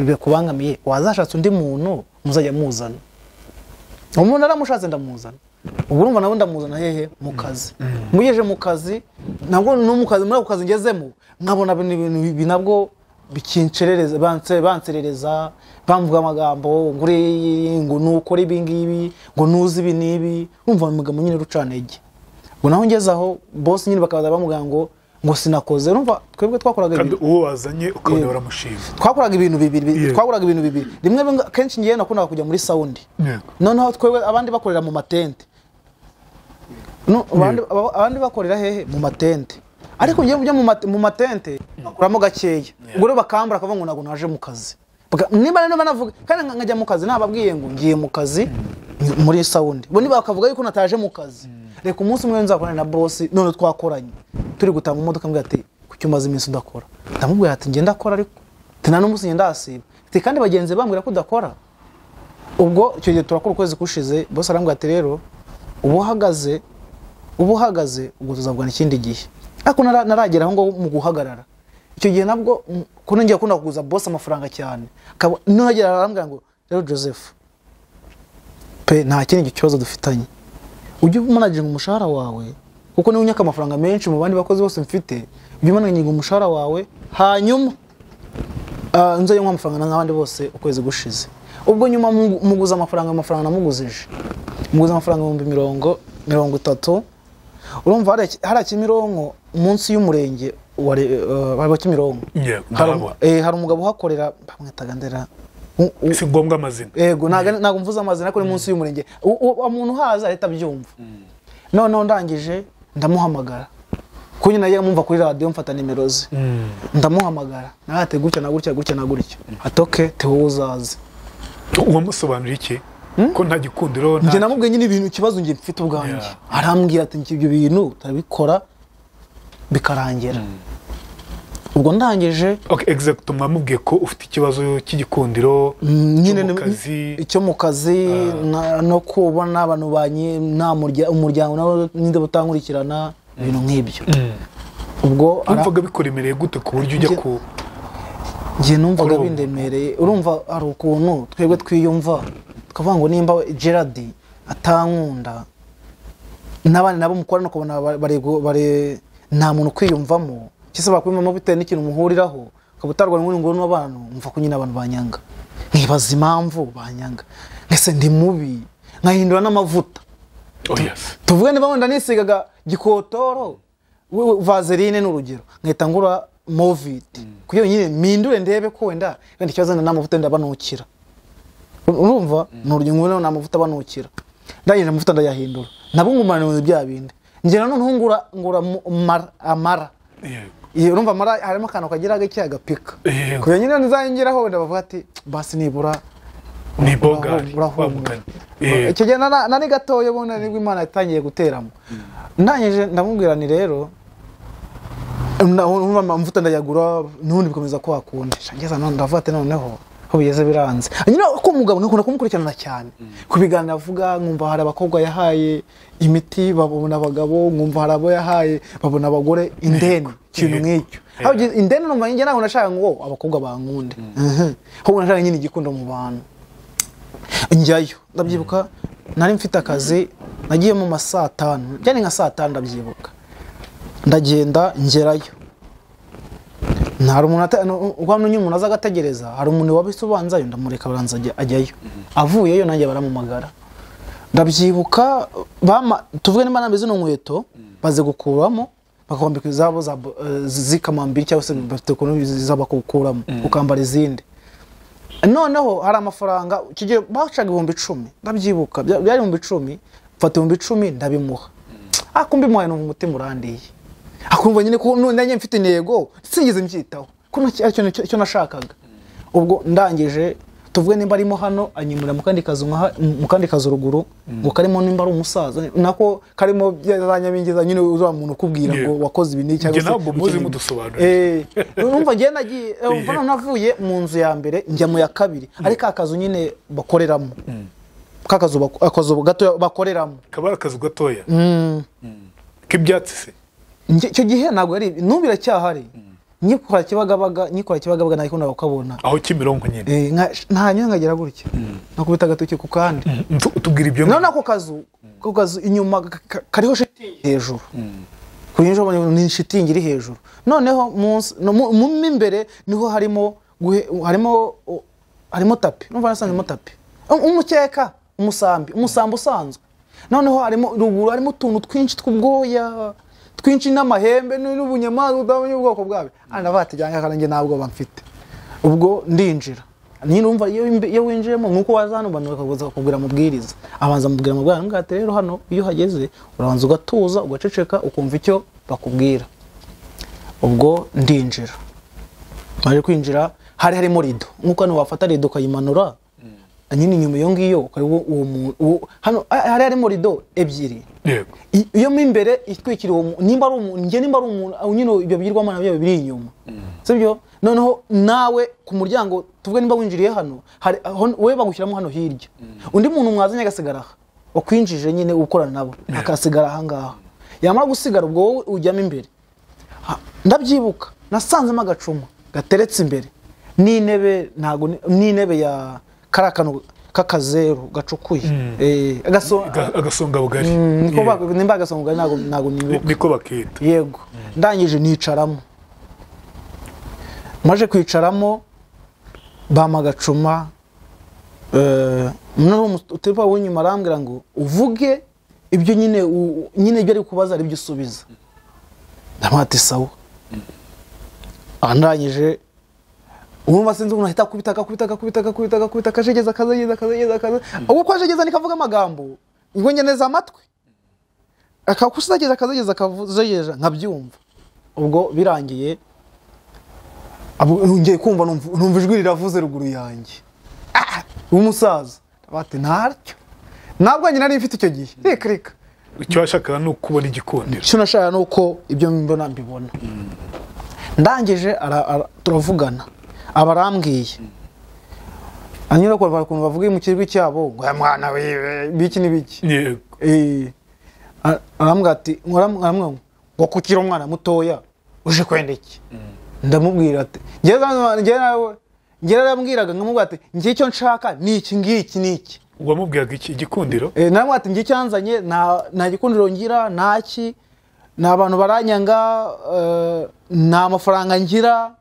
bikubangamiye, wazashatse undi muntu muzajya muzana. Umuntu aramushatse ndamuzana. Ubu urumva nawe ndamuzana hehe mu kazi. Mugeje mu kazi, nabwo no mu kazi, muri ako kazi ngezemo nkabona ibintu nabwo bikincerereza, banserereza, bamvuga amagambo nguri ngo nukora ibi ngibi, ngo nuzi ibi nibi, urumva amagambo nyine rucanege. Ubwo naho ngeze aho boss nyine bakaza bamubwira ngo sinakoze. Urumva twebwe twakoraga ibintu uwo wazanye ukabona baramushima. Twakoraga ibintu bibiri, twakoraga ibintu bibiri. Rimwe kenshi ngiye nakundaga kujya muri sound. Noneho twebwe abandi bakorera mu matente. No, abandi bakorera hehe mu matente. Ariko ngiye kujya mu matente bakuramo gakeya. Ubwo rero bakambura akavuga ngo nago naje mu kazi. Niba niba navuga kandi nkajya mu kazi nababwiye ngo ngiye mu kazi muri sound. Bo niba bakavuga yuko nataje mu kazi. Reka umunsi umwe nzakorana na boss none twakoranye. Turi gutanga imodoka mbwira ati kuki umaze iminsi udakora. Ndamubwira ati ngenda akora ariko tina n'umunsi ngenda asiba. Ati kandi bagenzi bambwira ko udakora. Ubwo icyo gihe turakora ukwezi kushize, boss arambwira ati rero ubu uhagaze ubwo tuzavugana ikindi gihe. Ariko naragera aho ngo mu guhagarara. Icyo gihe nabwo kuno ngiye kunda kuguza boss amafaranga cyane. Nagera arambwira ngo rero Joseph pe nta kindi kibazo dufitanye. Ujye umanaginga umushahara wawe kuko niwe unyaka amafaranga menshi mu bandi bakozi bose mfite. Ujye umanaginga umushahara wawe hanyuma nzaye nka amafaranga n'abandi bose ukwezi gushize. Ubwo nyuma muguza amafaranga namuguzije. Muguza amafaranga 30,000. Urumva hari Kimironko munsi y'umurenge wa Kimironko. Hari umugabo uhakorera bamwitaga Ndera. Si ngombwa amazina. Yego, ntago mvuze amazina ariko ni munsi y'umurenge. Umuntu haza ahita abyumva. Noneho ndangije ndamuhamagara. Kuko nyine najyaga mumva kuri radio mfata nimero ze. Ndamuhamagara. Narate gutya na gutya gutya na gutya. Atoke te wowe uzaze. Uwamusobanurira iki? Ko nta gikundiro nta. Njye namubwiye nyine ibintu ikibazo njye mfite ubwanjye. Arambwira ati ibyo bintu turabikora bikarangira. Ubwo ndangije. Okay, exact mwamubwiye ko ufite ikibazo cy'igikundiro nyine icyo mu kazi no kubona abantu banye nta umuryango nawo ninde butankurikirana ibintu nk'ibyo. Ubwo urumvaga bikuremereye gute ku buryo ujya ku ngiye numvaga bindemereye. Urumva ari ukuntu twebwe twiyumva tukavuga ngo nimba Gerard atankunda n'abandi nabo mukorana ukabona bare nta muntu kwiyumvamo kise bakwimamo bitewe n'ikintu muhuriraho ukabutarwa ngo n'abantu mva ko nyine abantu banyanga nkibaza impamvu banyanga ngese ndi mubi nkahindura n'amavuta. Oh yes. Tuvuge niba wenda nisigaga gikotoro vaseline n'urugero nkahita ngura Movit kugira nyine mpindure ndebe ko wenda wenda ikibazo n'amavuta ndabanukira. Urumva n'urugero ngo n'amavuta banukira ndangije amavuta ndayahindura nabwo ngumana bya bindi ngera noneho ngura amara. Yego. Urumva amara harimo akantu kagira gake agapika kugira nyine nzayingiraho wenda bavuga ati basi nibura ni bogari wamugani. Icyo gihe nari gatoya ubona nibwo Imana yatangiye guteramo. Ndangije ndamubwira ni rero amavuta ndayagura n'ubundi bikomeza ko hakunda ngeza none ndavuga ati noneho Aho bigeze biranze. Nyine ko umugabo nkakunda kumukurikirana cyane. Ku biganiro avuga nkumva hari abakobwa yahaye imiti babona abagabo, nkumva hari abo yahaye babona abagore indeni, ikintu nk'icyo. Aho indeni numva njye ntabwo nashaka ngo abakobwa bankunde. Ahubwo nashaka nyine igikundo mu bantu. Njyayo ndabyibuka nari mfite akazi nagiye mu ma saa 5, byari nka saa 5 ndabyibuka. Ndagenda ngerayo. Hari umuntu aza agategereza, hari umuntu wabisobanzayo ndamureka baranza ajyayo. Avuyeyo nanjye baramumagara. Ndabyibuka tuvuge nimba nameze no nkweto baze gukuramo bakakwambika izabo zikamambiri cyangwa se bafite ukuntu zabakukuramo ukambara izindi. Noneho hari amafaranga kigiye bacaga 10,000 ndabyibuka byari 10,000 mfata 10,000 ndabimuha. Akumbi muhaye numva umutima urandiye. Akumva nyine ko nanjye mfite intego sinigeze mbyitaho ko icyo nashakaga. Ubwo ndangije tuvuge nimba arimo hano anyimura mu kandi kazu mu kandi kazu ruguru ngo karimo nimba ari umusaza nako karimo byazanyabingiza nyine uza muntu kubwira ngo wakoze ibi ni cyangwa se ntabwo muzi mudusobanurira. Numva ngiye nagiye umva navuye mu nzu ya mbere njya mu ya kabiri ari ka kazu nyine bakoreramo. Ka kazu akazu gato bakoreramo. Kabara akazu gatoya. K'ibyatsi se. Icyo gihe ntabwo ari nubira cyahari. Nyikora Kibagabaga nako nakabona aho Kimironko nyine nta nyine ngagera gutya nakubita agatoki ku kandi utubwira ibyo none ako kazu inyuma kariho shitingi hejuru kuri njo ni shitingi iri hejuru noneho mu imbere niho harimo harimo tapi numva nasanzemo tapi umukeka umusambi usanzwe noneho harimo ruguru harimo utuntu twinshi tw'ubwoya twinshi n'amahembe n'ubunyamazi udabonye ubwoko bwabe anabatijyanga karange ntabwo bamfite. Ubwo ndinjira nyine umva iyo winjiyemo nkuko waza hano bantu bakaguza bakubwira amabwiriza abanza mubwira amabwiriza ngati rero hano iyo hageze urabanza ugatuza ugaceceka ukumva icyo bakubwira. Ubwo ndinjira maje kwinjira hari harimo rido nkuko hano wafata rido ukayimanura nyine inyuma iyo ngiyo ukariwo uwo hano hari harimo rido ebyiri. Yego. Iyo mo imbere itwikiriye nimba ari umuntu nge nimba ari umuntu nyine ibyo byirwamana byawe biri inyuma. Sibyo? Noneho nawe ku muryango tuvuge nimba winjiriye hano hari we bagushyiramo hano hirya. Undi muntu mwazanye agasigara aha wakwinjije nyine ukorana nabo akasigara aha ngaha. Yamara gusigara ubwo wowe ujyamo imbere. Ndabyibuka nasanzemo agacuma gateretse imbere n'intebe ntago n'intebe ya karakano kakazeru gacukuye agasonga bugari niko nimba agasonga bugari ntago niko bakita. Yego. Ndangije nicaramo maje kwicaramo bama gacuma noneho utepa w'inyuma arambwira ngo uvuge ibyo nyine nyine ibyo ari kubaza ari byo usubiza. Ndamati sawa. Andangije urumva sinzi umuntu ahita kubita akakubita akajegeza akazegeza ubwo ko ajegeza nikavuga amagambo ngo ngeneza amatwi akakusageza akazegeza akavuzejeje nkabyumva. Ubwo birangiye ngiye kumva numva ijwi riravuze ruguru yanjye umusaza bati ntaryo ntabwo nyine nari mfite icyo gihe reka reka icyo washakaga ni ukubona igikundiro icyo nashaka ni uko ibyo mbona mbibona. Ndangije turavugana abarambwiye anyura ko bakuntu bavuga mu kirwi cyabo ngo mwana we biki nibiki. Yego. Arambwira ati ngo kukira umwana mutoya uje kwenda iki. Ndamubwira ati nge narambwiraga nkamubwira ati nge icyo nshaka ni iki ngiki niki. Wamubwiraga iki igikundiro? Naramubwira ati nge cyanzanye nta gikundiro ngira ntaki nta bantu baranyanga nta mafaranga ngira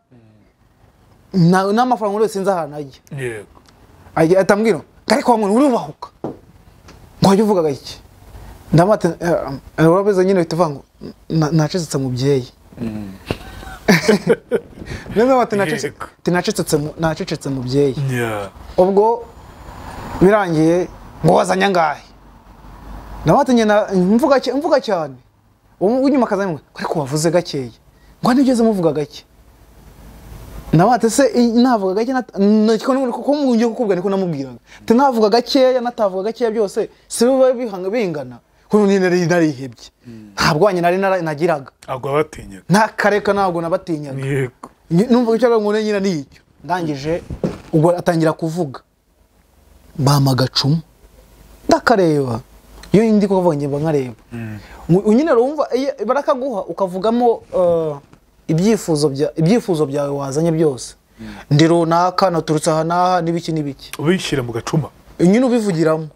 n'amafaranga wese sinzi ahantu ajya. Yego. Atambwira ariko wa muntu urubahuka ngo wajya uvugaga iki. Ndamata urabeza nyine bituvuga ngo nacecetse mubyeyi. Neza bati nacecetse mubyeyi. Ubwo birangiye ngo wazanye angahe. Ndamata nyine mvuga cyane unyuma akazanye ariko wavuze gakeya ngo nigeze muvuga gake. Nawate se navuga gake ko ngiye kukubwira niko namubwiraga. Te navuga gakeya natavuga gakeya byose si biba bihanga bingana. Kuko ni nari narihebye. Ntabwo wanye nari nagiraga. Ntabwo batinyaga. Nta kareka ntabwo nabatinyaga. Yego. Numva icyo ngo nyina ni icyo. Ndangije Ubwo atangira kuvuga bama agacuma ndakareba iyo ndi kuvuga nge mba nkareba. Nyine urumva barakaguha ukavugamo ibyifuzo byawe wazanye byose, ndi runaka naturutse aha n'aha n'ibiki n'ibiki, ubishyira mu gacuma nyine ubivugiramo.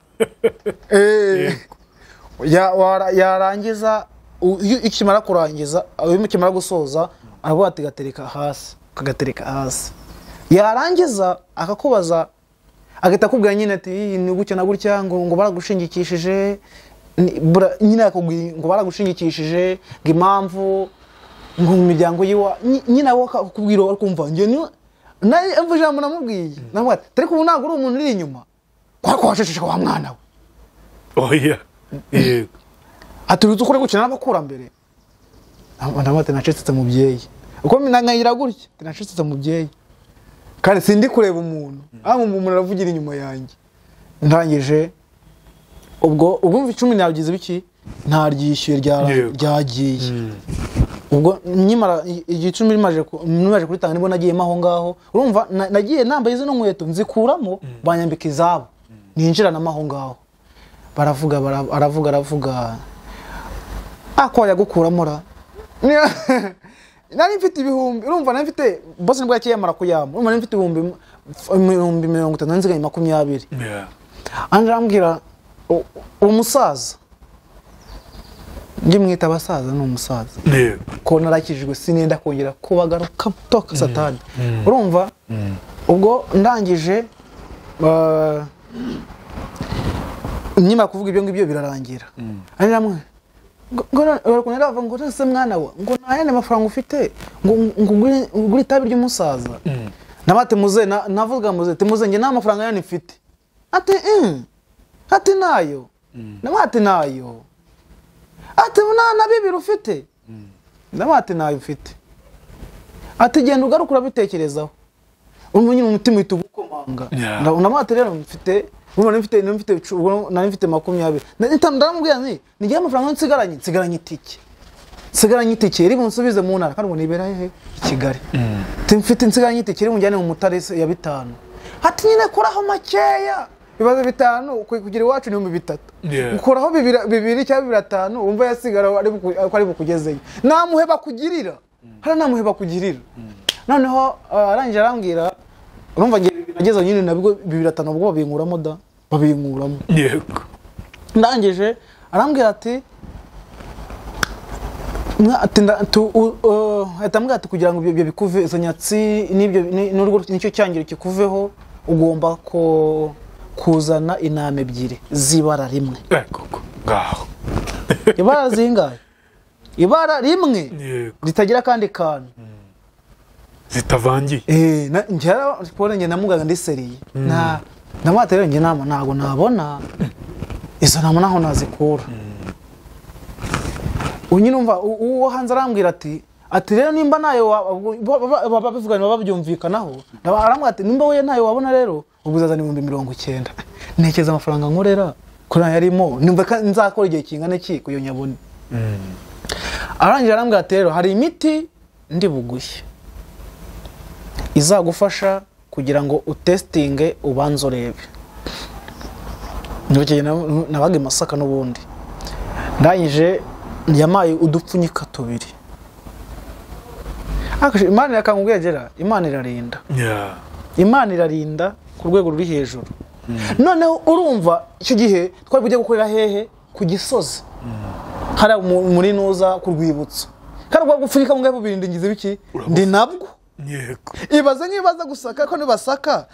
Yarangiza iyo ikimara kurangiza, iyo ikimara gusoza aravuga ati gatereka hasi, kagatereka hasi. Yarangiza akakubaza agahita akubwira nyine ati ni gutya na gutya, ngo baragushingikishije nyine, akakubwira ngo baragushingikishije ngo impamvu ngo mu miryango yiwa nyine abo akakubwira akumva njye naye mvu ijambo namubwiye namubwira ati ariko ubu ntabwo uri umuntu uri inyuma kwa waceceka wa mwana we. Oya yego ati uzi ukuri gukina n'abakurambere. Ndamubwira ati nacecetse mubyeyi, uko nkangira gutya nacecetse mubyeyi kandi sindi kureba umuntu aho umuntu aravugira inyuma yanjye. Ndangije ubwo ubwo 10 nagize biki ntaryishyuye ryagiye. Ubwo nyimara igicumi rimaje kuritanga nibwo nagiyemo aho ngaho. Urumva nagiye nambaye izo nkweto nzikuramo banyambika izabo ninjiranamo aho ngaho. Baravuga aravuga ako yagukuramo ra nari mfite ibihumbi, urumva nari mfite bose nibwo yakiyamara kuyama, urumva nari mfite ibihumbi 50 nzigaye 20. Anje arambwira uwo musaza njye mwita abasaza ni umusaza ko narakijijwe sinenda kongera kubagaruka toka satani. Urumva ubwo ndangije nyuma kuvuga ibyo ngibyo birarangira. Ari namwe ngo ngo nase mwana we ngo nayane mafaranga ufite ngo ngure itabi ry'umusaza. Nabate muze navuga muze timuze nge nta mafaranga yani mfite. Ati ati nayo. Namate nayo. Ati na bibiri ufite. Namate nayo mfite. Ati genda ugaruka urabitekerezaho. Urumva nyine umutima uhita ugukomanga. Namate rero mfite urumva mfite nari mfite 20. Ndamubwira nti ngiye amafaranga nsigaranye itike. Nsigaranye itike iri bunsubize mu ntara kandi ngo nibera he i Kigali. Mfite nsigaranye itike iri bunjyane mu Mutare ya 5. Ati nyine koraho makeya. Ibibazo 5 kugira iwacu ni 3. Ukoraho 2 cyangwa 5 wumva yasigara ari bukugezeyo. Namuhe bakugirira. Hara namuhe bakugirira. Noneho arangije arambwira urumva ngiye nageze nyine nabwo 2.5 ubwo babinkuramo da babinkuramo. Yego. Ndangije arambwira ati ati kugira ngo ibyo bikuve izo nyatsi n'ibyo n'urwo nicyo cyangiro kikuveho ugomba ko kuzana intama 2 zibara rimwe. Koko ngaho. Ibara zingahe? Ibara rimwe ritagira kandi kantu. Zitavangiye. Njye kubona njye namugaga ndi seriye. Na namate rero njye nama ntago nabona izo nama naho nazikura. Unyine umva uwo hanze arambwira ati rero nimba nayo babivugana babyumvikanaho arambwira ati nimba we nayo wabona rero ubuzazana 90,000. Ntekeza amafaranga nkorera kuri yarimo nimba nzakora igihe kingana iki kuyo nyabone. Arangira arambwira ati rero hari imiti ndi bugushye izagufasha kugira ngo utestinge ubanze urebe. Nibukeye nabaga i Masaka n'ubundi. Ndangije yamaye udupfunyika 2. Imana yakangubwira Imana irarinda. Imana irarinda ku rwego ruri hejuru. Noneho urumva icyo gihe twari kujya gukorera hehe ku Gisozi. Hari muri nuza ku rwibutso. Kandi rwa gupfunyika mu ngaho bibiri ngize biki ndi nabwo. Yego. Ibaze nkibaza gusaka ko nibasaka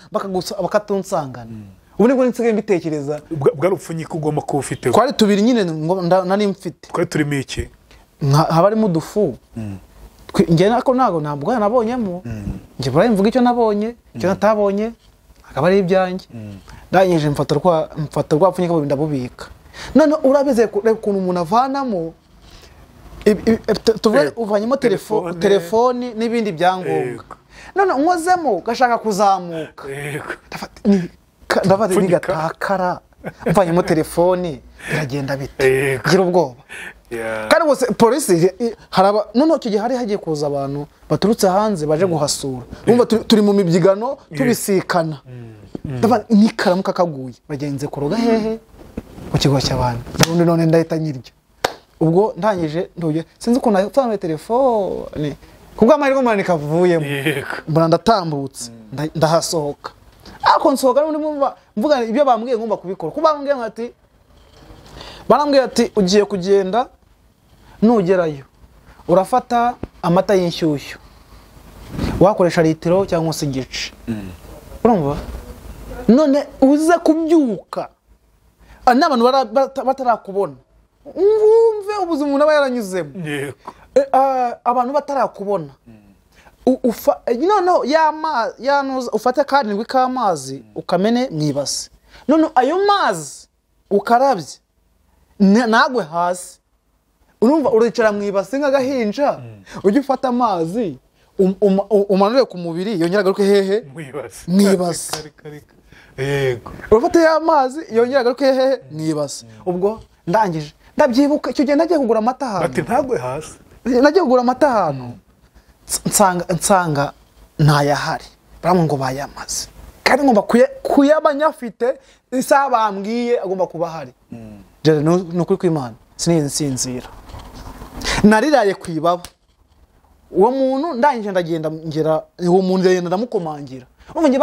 bakatunsangana. Ubu nibwo nsigaye mbitekereza. Bwa rupfunyika ugomba kuba ufite. Twari 2 nyine nari mfite. Twari turimo iki? Haba harimo udufu. Njye nako ntago ntabwo nabonyemo. Njye burayi mvuga icyo nabonye, icyo natabonye akaba ari ibyanjye. Ndangije mfata rwa pfunyika bubiri ndabubika. None urabeze ukuntu umuntu avanamo tuvuge uvanyemo telefoni n'ibindi byangombwa. None unkozemo gashaka kuzamuka. Ndafata nigatakara mvanyemo telefoni biragenda bite. Gira ubwoba. Kandi bose polisi haraba noneho icyo gihe hari hagiye kuza abantu baturutse hanze baje guhasura. Urumva turi mu mibyigano tubisikana. Ndaba nikaramuka kaguye bagenze kuroga hehe mu kigo cy'abami. Ubundi none ndahita nyirya. Ubwo ndangije ntuye sinzi ukuntu natanze telefone kubw'amahirwe mwana nikavuyemo. Mbona ndatambutse ndahasohoka. Ariko nsohoka n'undi mvuga ibyo bambwiye ngomba kubikora. Kuba bambwiye ati barambwiye ati ugiye kugenda nugerayo urafata amata y'inshyushyu wakoresha litiro cyangwa se igice. Urumva? None uze kubyuka n'abantu batarakubona. Umve ubuzima umuntu aba yaranyuzemo. Abantu batarakubona. Noneho ufate karindwi k'amazi ukamene mu ibase. None ayo mazi ukarabye nagwe hasi. Urumva uricara mu ibase nk'agahinja ujye ufata amazi umanure ku mubiri yongera agaruke hehe mu ibase. Yego. Urafata ya mazi yongera agaruke hehe mu ibase. Ubwo ndangije ndabyibuka icyo gihe nagiye kugura amata ahantu. Ati ntagwe hasi. Nagiye kugura amata ahantu nsanga ntayahari. Baramwe ngo bayamaze. Kandi ngomba kuyaba nyafite isaha bambwiye agomba kuba ahari. Jere nukuri kw'Imana sinigeze nsinzira. Nariraye ku ibaba. Uwo muntu ndangije ndagenda ngera uwo muntu ndagenda ndamukomangira. Umva nge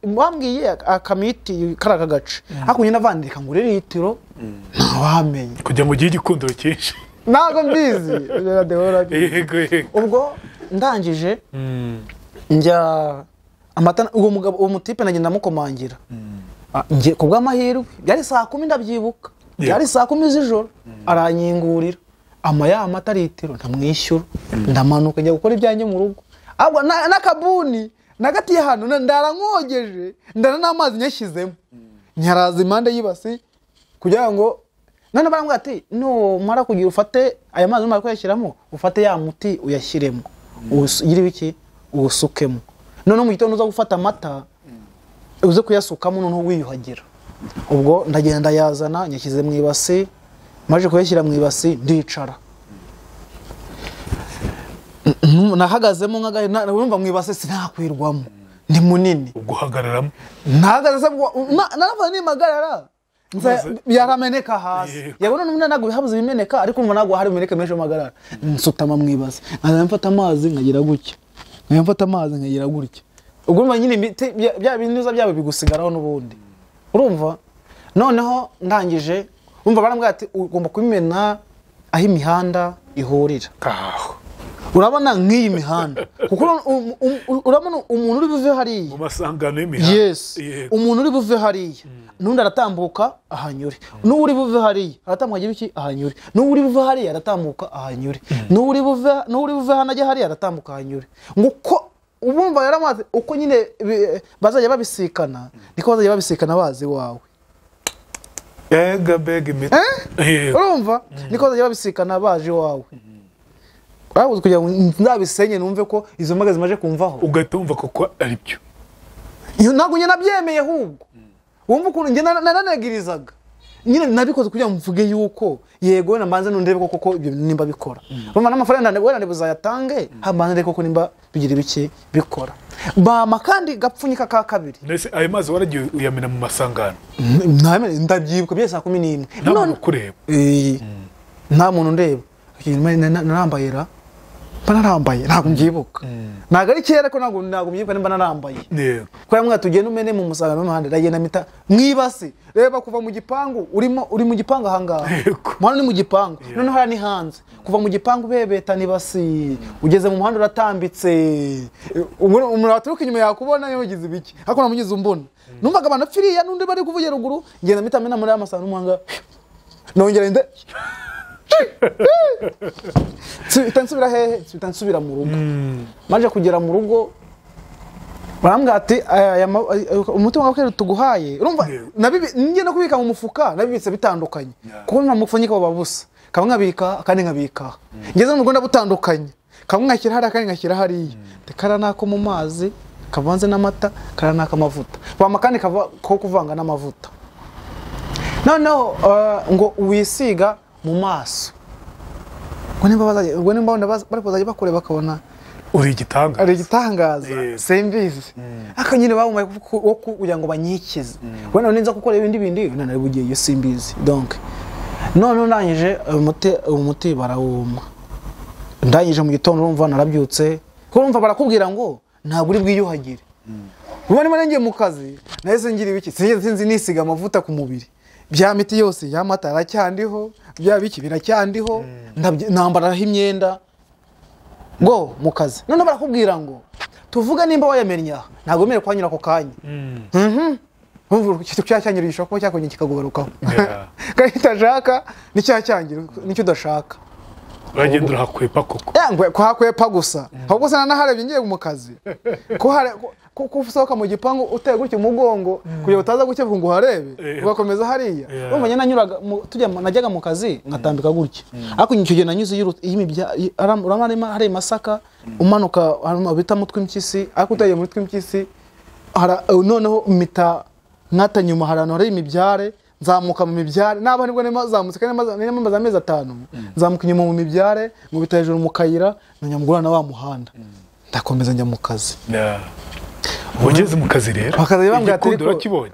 bambwiye akamiti karaka gace. Ariko njye navandika ngo litiro ntawamenye. Kugira ngo ugire igikundiro cyinshi. Ntago mbizi. Ubwo ndangije njya amata uwo mugabo uwo mutipe nagenda ndamukomangira. Nge kubw'amahirwe byari saa 10 ndabyibuka. Byari saa 10 z'ijoro aranyingurira. Ama ya amata litiro ndamwishyura ndamanuka njya gukora ibyanjye mu rugo. Ahubwo n'akabuni nagatiye hano ndarankogeje ndana n'amazi nyashyizemo. Nyaraza impande y'ibasi kugira ngo none barambwira ati no mara kugira ufate aya mazi umara kuyashyiramo ufate ya muti uyashyiremo ugire iki uwusukemo. None mu gitondo uza gufata amata uze kuyasukamo noneho wiyuhagira. Ubwo ndagenda yazana nyashyize mu ibasi maje kuyashyira mu ibasi ndicara. Nahagazemo nk'agahe urumva mu ibasi sinakwirwamo ndi munini. Uguhagararamo nahagaze naravuga nimagarara yarameneka hasi. Yabona n'umuntu ntabwo bihabuze bimeneka ariko umva ntabwo hari bimeneka menshi magarara. Nsutama mu ibasi nkaza mfata amazi nkagira gutya. Nkaza mfata amazi nkagira gutya. Ubwo urumva nyine bya binuza byabo bigusigaraho n'ubundi. Urumva noneho ndangije umva barambwira ati ugomba kubimena aho imihanda ihurira. Urabona nk'iyi mihanda kuko urabona umuntu uri buve hariya mu masangano y'imihanda. Yes. Umuntu uri buve hariya n'undi aratambuka ahanyure. N'uri buve hariya aratambuka agira iki ahanyure. N'uri buve hariya aratambuka ahanyure. N'uri buve hano ajya hariya aratambuka ahanyure. Ngo uko ubumva yaramaze uko nyine bazajya babisikana niko bazajya babisikana bazi wawe. Ega beg imiti. Urumva niko bazajya babisikana baje wawe. Babuze kugira ngo ndabisenye numve ko izo mbaga zimaje kumvaho. Ugahita wumva koko ari byo. Ntabwo njye nabyemeye ahubwo. Wumva ukuntu njye naranegirizaga. Nyine nabikoze kugira ngo mvuge yuko yego na mbanze nundebe koko ko ibyo nimba bikora. Urumva n'amafaranga wenda ndibuzayatange habanze ndebe koko nimba bigira ibiki bikora. Bama kandi gapfunyika ka kabiri. Nese ayo mazi waragiye uyamena mu masangano. Ntamene ndabyibuka byese saa 11. None kureba. Nta muntu ndeba. Narambaye ra. Narambaye ntabwo mbyibuka. Ntabwo ari kera ko ntabwo mbyibuka nimba narambaye. Kwa mwa tugenda umene mu musangano w'imihanda ndagenda mita mwibase. Reba kuva mu gipangu urimo uri mu gipangu ahangaha. Mwana ni mu gipangu. Noneho hara ni hanze. Kuva mu gipangu bebeta nibasi ugeze mu muhanda uratambitse. Umuntu waturuka inyuma yakubona yamugize ibiki. Ariko namugize umbona. Numvaga abantu apfiriya n'undi bari kuvugira ruguru ngenda mita mena muri amasangano y'umuhanda. Nongera nde nsubira hehe nsubira mu rugo. Maje kugera mu rugo barambwira ati umuti wa kwera tuguhaye. Urumva njye no kubika mu mufuka nabibitse bitandukanye kuko nta mupfunyika babusa kamwe nkabika akandi nkabika. Ngeze mu rugo ndabutandukanye kamwe nkashyira hariya akandi nkashyira hariya. Kara nako mu mazi kavanze n'amata kara nako amavuta bama kandi ko kuvanga n'amavuta. Noneho ngo wisiga mu maso ubwo nimba bari kuzajya bakureba bakabona uri igitangaza, ari igitangaza, simbizi. Ariko nyine bawumaye wo kugira ngo banyikize, wenda ninza gukora ibindi bindi nari bugiye simbizi. Donc none ndangije umuti barawuma, ndangije mu gitondo urumva narabyutse, kuko urumva barakubwira ngo ntabwo uri bwiyuhagire. Ubu niba ngiye mu kazi nahise ngira ibiki, sinzi nisiga amavuta ku mubiri, bya miti yose y'amata aracyandiho, bya biki biracyandiho, nambaraho imyenda ngo mu kazi. None barakubwira ngo tuvuga nimba wayamennye aha ntabwo wemerewe kuhanyura ako kanya. Cya cyangiro gishobora kuba cyakongera kikakugarukaho, kandi utashaka ni cya cyangiro nicyo udashaka, uragenda urahakwepa koko. Kuhakwepa gusa ahubwo se nanaharebye ngiye mu kazi, ko usohoka mu gipangu uteye gutya umugongo kugira utaza gukevuka ngo uharebe ugakomeza hariya. Urumva njye nanyuraga tujya najyaga mu kazi ngatambika gutya, ariko icyo gihe nanyuze urabona hari Masaka umanuka bita mu Twimpyisi, ariko uteye muri Twimpyisi noneho mita nkata nyuma hari ahantu hari imibyare, nzamuka mu mibyare naba nibwo nazamutse kandi namaze amezi 5 nzamuka inyuma mu mibyare nkubita hejuru mu kayira nyamugura na wa muhanda ndakomeza njya mu kazi. Ugeze mu kazi rero bambwira ati ariko urakibonye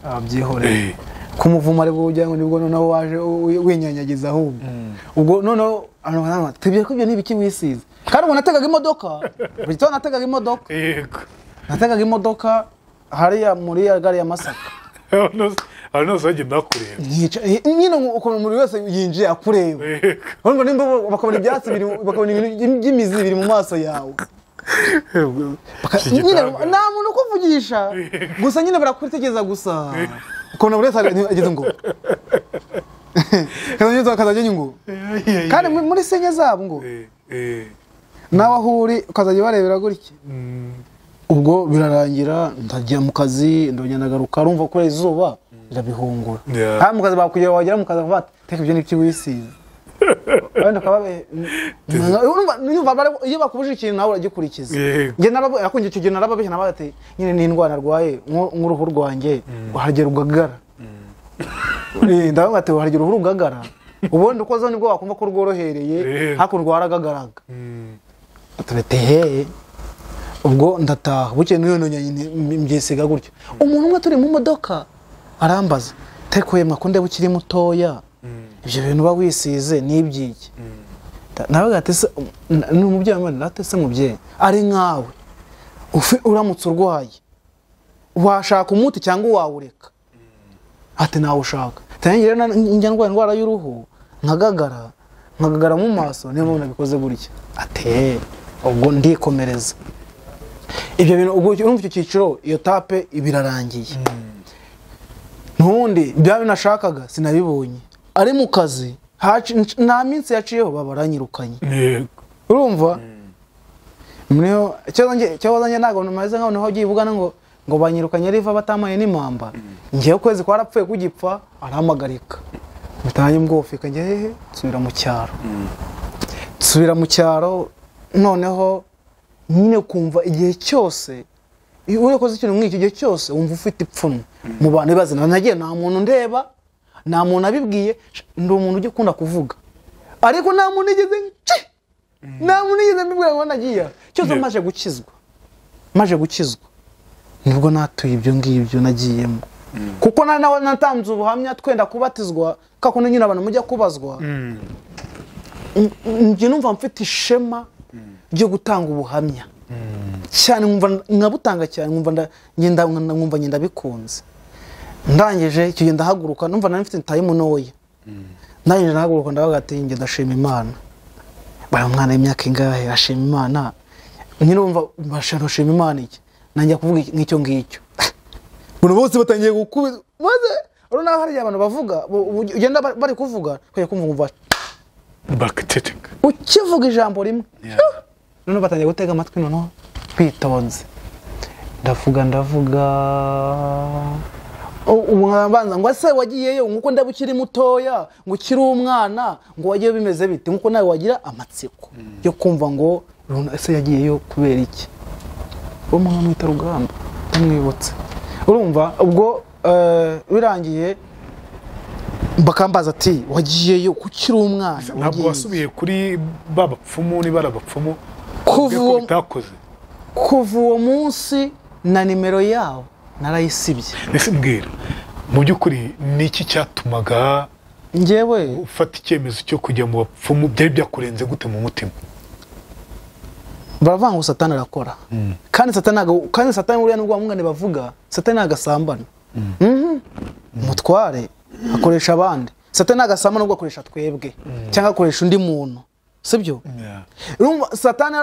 abyihoreye kumuvuma ari bwo ngo nibwo noneho waje winyanyagiza ahubwo ubwo noneho tibye ko ibyo nibiki wisize, kandi ubwo nategaga imodoka buri gitondo nategaga imodoka, yego nategaga imodoka hariya muri ya gare ya Masaka. Abantu bose bagenda bakureba nyine ukuntu umuntu wese yinjiye akureba, urumva nimba bakabona ibyatsi biri, bakabona ibintu by'imizi biri mu maso yawe, nyine nta muntu ukuvugisha gusa nyine barakwitegereza gusa, ukabona buri wese ageze ngo kazajya ngo kandi muri senye zabo ngo nawe aho uri ukazajya ubarebera gutya. Ubwo birarangira ndajya mu kazi ndongera ndagaruka, urumva ko izuba rirabihungura. Hano mu kazi bakugera wagera mu kazi bati teka ibyo nibyo wisize, wenda urumva iyo bakubujije ikintu nawe uragikurikiza. Njye narakunze icyo gihe narababeshya nabaga ati nyine ni indwara narwaye nk'uruhu rwanjye haragera ugagara, ndavuga ati haragera uruhu rugagara, ubundi ukozeho nibwo wakumva ko rworohereye, hakuno rwaragagaraga. Ati ubwo ndataha bukeye none mbyisiga gutyo. Umuntu umwe turi mu modoka arambaza teko yemwe ko ndeba ukiri mutoya ibyo bintu uba wisize n'ibyiki, nawe ati se ni umubyeyi wamwe ati se mubyeyi ari nkawe uramutse urwaye washaka umuti cyangwa wawureka, ati nawe ushaka tangira njya ndwara indwara y'uruhu nkagagara mu maso niyo mpamvu nabikoze gutya. Ati ubwo ndikomereza ibyo bintu. Ubwo urumva icyo cyiciro iyo tape ibirarangiye, ntundi bya binashakaga sinabibonye. Ari mu kazi nta minsi yaciyeho babaranyirukanye. Urumva niyo cyabaza njye ntabwo namaze nkaho niho byibugana ngo banyirukanye riva batamaye n'impamba, ngiye ukwezi kwarapfuye kugipfa arahamagarika bitanye mbwofika njye hehe nsubira mu cyaro, nsubira mu cyaro. Noneho nyine kumva igihe cyose iyo ukoze ikintu nk'icyo gihe cyose wumva ufite ipfunwe mu bantu bazina. Nagiye nta muntu ndeba, nta muntu abibwiye, ndi umuntu ujya ukunda kuvuga ariko nta muntu nigeze nta muntu nigeze mbibwira ngo nagiye cyose. Maje gukizwa nibwo natuye ibyo ngibyo nagiyemo, kuko natanze ubuhamya twenda kubatizwa kakundi nyine abantu mujya kubazwa, njye numva mfite ishema ryo gutanga ubuhamya cyane, nkumva nkabutanga cyane, nkumva ngenda bikunze. Ndangije icyo gihe ndahaguruka, numva nari mfite time ntoya, ndangije ndahaguruka ndavuga ati njye ndashima Imana. Bara umwana w'imyaka ingahe ashima Imana? Nyine urumva bashima Imana iki, nanjye kuvuga nk'icyo ngicyo. Buri bose batangiye gukubita, maze urabona hari abantu bavuga ugenda bari kuvuga kujya kumva bakaceceka ukivuga ijambo rimwe, noneho batangiye gutega amatwi, noneho bitonze ndavuga ubanza ngo ese wagiyeyo nkuko ndaba ukiri mutoya ngo ukiri umwana ngo wagiyeyo bimeze bite, nkuko nawe wagira amatsiko yo kumva ngo ese yagiyeyo kubera iki. Uwo mwana mwita Rugamba ndamwibutse. Urumva ubwo birangiye Bakambaza ati wagiyeyo kukiri umwana? Ntabwo wasubiye kuri ba bapfumu ni barabapfumu? Kuva uwo munsi na nimero yabo narayisibye. Ese mbwira, mu by'ukuri ni iki cyatumaga njyewe ufata icyemezo cyo kujya mu bapfumu? Byari byakurenze gute mu mutima? Baravuga ngo Satani arakora. Kandi Satani buriya nubwo bamwe bavuga Satani agasambana. Umutware akoresha abandi. Satani agasambana nubwo akoresha twebwe cyangwa akoresha undi muntu. Sibyo? Urumva Satani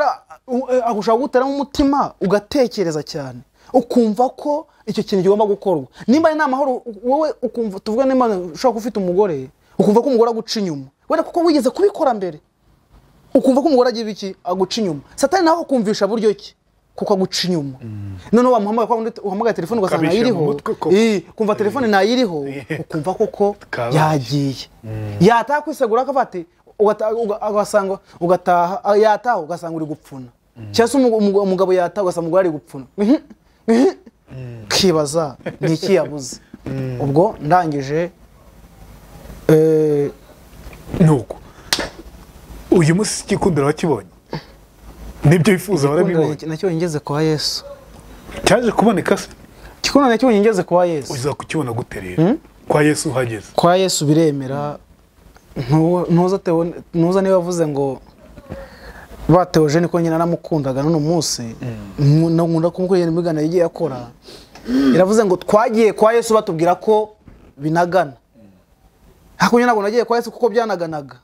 agushaka guteramo umutima ugatekereza cyane, ukumva ko icyo kintu kigomba gukorwa. Nimba ari namahoro wowe ukumva, tuvuga nimba ushaka ufite umugore, ukumva ko umugore aguca inyuma. Wenda kuko wigeze kubikora mbere. Ukumva ko umugore agiye iki aguca inyuma. Satani nawe akumvisha buryo ki kuko aguca inyuma. None wamuhamagaye kwa undi uhamagaye telefone ugasanga ayiriho. Kumva telefone nayiriho, ukumva koko yagiye. Yataha kwisegura akavati ugasanga ugataha, yataha ugasanga uri gupfuna. Cyangwa se umugabo yataha ugasanga umugore ari gupfuna. Kibaza ni iki yabuze. Ubwo ndangije nuko uyu munsi igikundiro wakibonye nibyo wifuza warabibonye? Nacyo ngeze kwa Yesu. Cyaje kuboneka se? Igikundiro nacyo ngeze kwa Yesu. Uza kukibona gute rero? Kwa Yesu uhageze. Kwa Yesu biremera. Ntuza niba avuze ngo bateoje niko nyina namukundaga none umunsi nkunda kumukorera imigana yagiye akora. Iravuze ngo twagiye kwa Yesu batubwira ko binagana. Hakunya nabwo nagiye kwa Yesu kuko byanaganaga.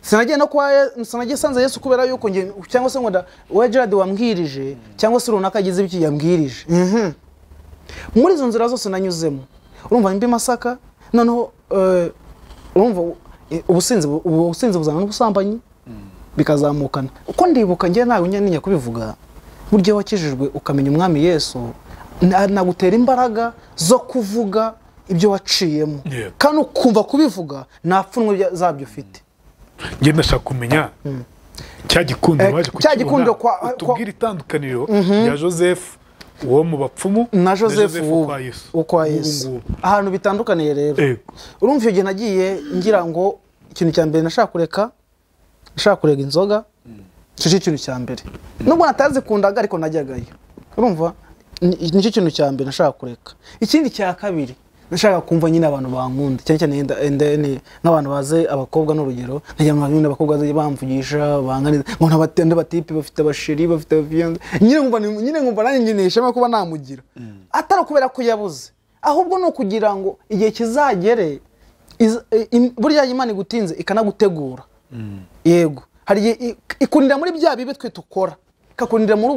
Sinagiye no kwa sinagiye sanze Yesu kubera yuko nge cyangwa se ngo we Gerard wambwirije cyangwa se runaka agize ibiki yambwirije. Muri izo nzira zose nanyuzemo. Urumva mbi Masaka noneho urumva ubusinzi buzana n'ubusambanyi bikazamukana. Uko ndibuka ngiye nawe ntinya kubivuga, buryo wakijijwe ukamenya umwami Yesu nagutera imbaraga zo kuvuga ibyo waciyemo. Kandi ukumva kubivuga nta pfunwe zabyo ufite. Ngiye ndashaka kumenya cya gikundiro waje kukibona, utubwire itandukaniro rya Joseph uwo mu bapfumu na Joseph wo kwa Yesu. Ahantu bitandukaniye rero. Urumva iyo gihe nagiye ngira ngo ikintu cya mbere nashaka kureka, nashaka kurega inzoga, cyo ikintu cya mbere. Nubwo natazikundaga ariko najyagayo. Urumva nicyo kintu cya mbere nashaka kureka. Ikindi cya kabiri nashaka kumva nyine abantu bankunda, cyane cyane n'abantu baze abakobwa n'urugero, nkajya mu bandi abakobwa baze bamvugisha banganiza ngo ntabatende batipe bafite abasheri bafite abafiyanse. Nyine ngumva nanjye nkeneye ishema kuba namugira. Atari kubera ko yabuze, ahubwo ni ukugira ngo igihe kizagere burya Imana igutinze ikanagutegura. Yego, hari ikurindira muri bya bibe twe tukora, ikakurindira muri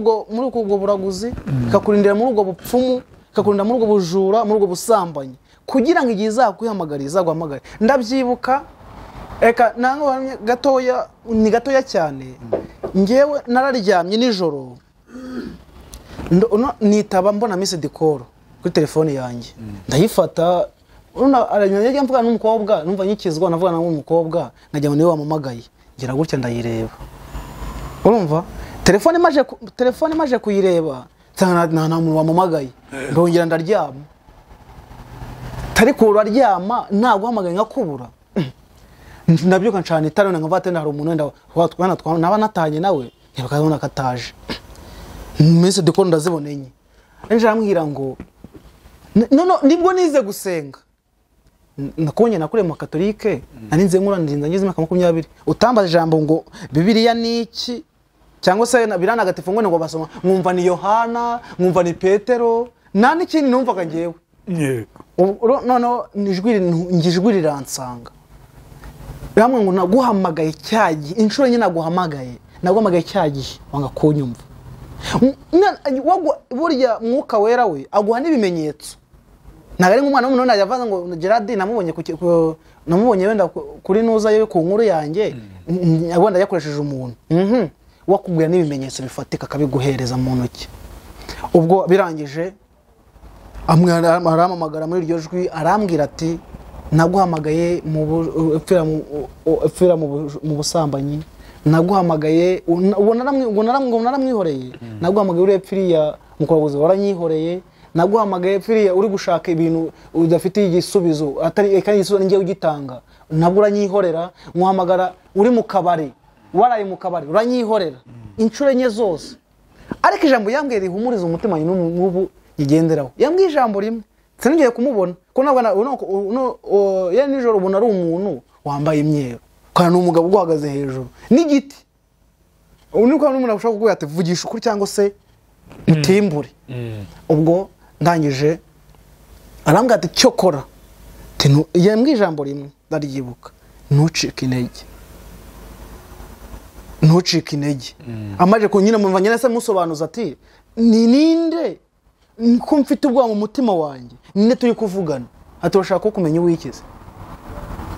ubwo buraguzi, ikakurindira muri ubwo bupfumu, ikakurindira muri ubwo bujura, muri ubwo busambanyi, kugira ngo igihe izaguhamagara izaguhamagare. Ndabyibuka eka nangwa gatoya, ni gatoya cyane, ngewe nararyamye nijoro nitaba mbona Miss Dikoro kuri telefone yanjye, ndayifata. Urabona mvuga n'umukobwa, numva nyikizwa navuga n'umukobwa nkajya ngo niwe wamamagaye, ngira gutya ndayireba. Urumva telefone imaje kuyireba nsanga nta muntu wamamagaye, ndongera ndaryama. Tariko uraryama naguhamagaye nkakubura. Ndabyuka ncana itara nkavuga ati hari umuntu wenda watwana naba natanye nawe ntibakabona kataje. Miss Dikoro ndazibona enye. Nje arambwira ngo no nibwo nize gusenga. Nakonye nakure mu Katolike, narinze nkura ndinza ngeze imyaka 20. Utambaza ijambo ngo Bibiliya ni iki cyangwa se biranagatifu ngo basoma, nkumva ni Yohana, nkumva ni Petero, nta n'ikindi numvaga ngewe. Yego. Noneho ijwi riransanga. Ramwe ngo naguhamagaye cyagihe, inshuro nyine naguhamagaye cyagihe wanga kunyumva. Burya mwuka wera we aguha n'ibimenyetso. Ntabwo ari nk'umwana w'umuntu yavanze ngo Gerard namubonye wenda kuri nuza ye ku nkuru yanjye wenda yakoresheje umuntu. Wakubwira n'ibimenyetso bifatika akabiguhereza mu ntoki. Ubwo birangije arampamagara muri iryo jwi arambwira ati naguhamagaye upfira mu busambanyi, naguhamagaye ubwo naramwihoreye, naguhamagaye uri epfiriya mukuraguzi waranyihoreye, Naguhamagaye pfiriya uri gushaka ibintu udafitiye igisubizo, atari kandi igisubizo njye ugitanga, nabwo uranyihorera. Nkuhamagara uri mu kabari, waraye mu kabari, uranyihorera inshuro enye zose. Ariko ijambo yambwiye rihumuriza umutima wanjye n'ubu nyigenderaho. Yambwiye ijambo rimwe, sinongeye kumubona ko ntabwo ya nijoro ubona ari umuntu wambaye imyeru, kandi ni umugabo uguhagaze hejuru n'igiti. Ubu niko n'umuntu ashobora kukubwira ati vugisha ukuri cyangwa se mutimbure. Ubwo ndangije arambwira ati cyo kora. Yambwiye ijambo rimwe ndaryibuka, ntucike intege, ntucike intege. Amaje kunyina mumva nyine se musobanuza ati ni ninde ko mfite ubwoba mu mutima wanjye, ninde turi kuvugana? Ati urashaka ko kumenya uwikize.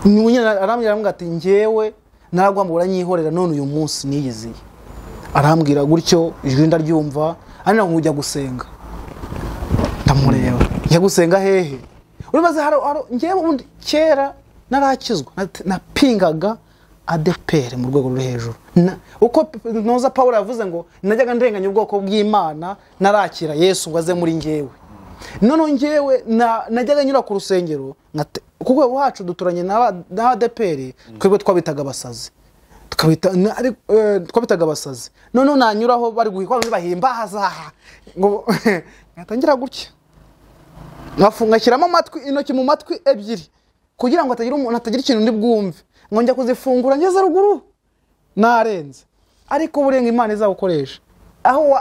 Nyine arambwira ati njyewe naragwamba uranyihorera, none uyu munsi niyiziye. Arambwira gutyo, ijwi ndaryumva, ari naho njya gusenga. Ndamureba, njya gusenga hehe? Uribaza haro njyewe ubundi kera narakizwa, napingaga ADEPR mu rwego ruri hejuru. Uko noza Paul yavuze ngo najyaga ndenganya ubwoko bw'Imana narakira Yesu ngo aze muri njyewe. None njyewe najyaga nyura ku rusengero, kuko wacu duturanye na ADEPR, twebwe twabitaga abasazi. Twabitaga abasazi. None nanyuraho bari guhikwa bahimba haza ngo ngatangira gutya, ngafunga shyiramo amatwi, intoki mu matwi ebyiri kugira ngo atagira umuntu atagira ikintu ndi bwumve, ngo njya kuzifungura ngeze ruguru narenze. Ariko burenga Imana izagukoresha aho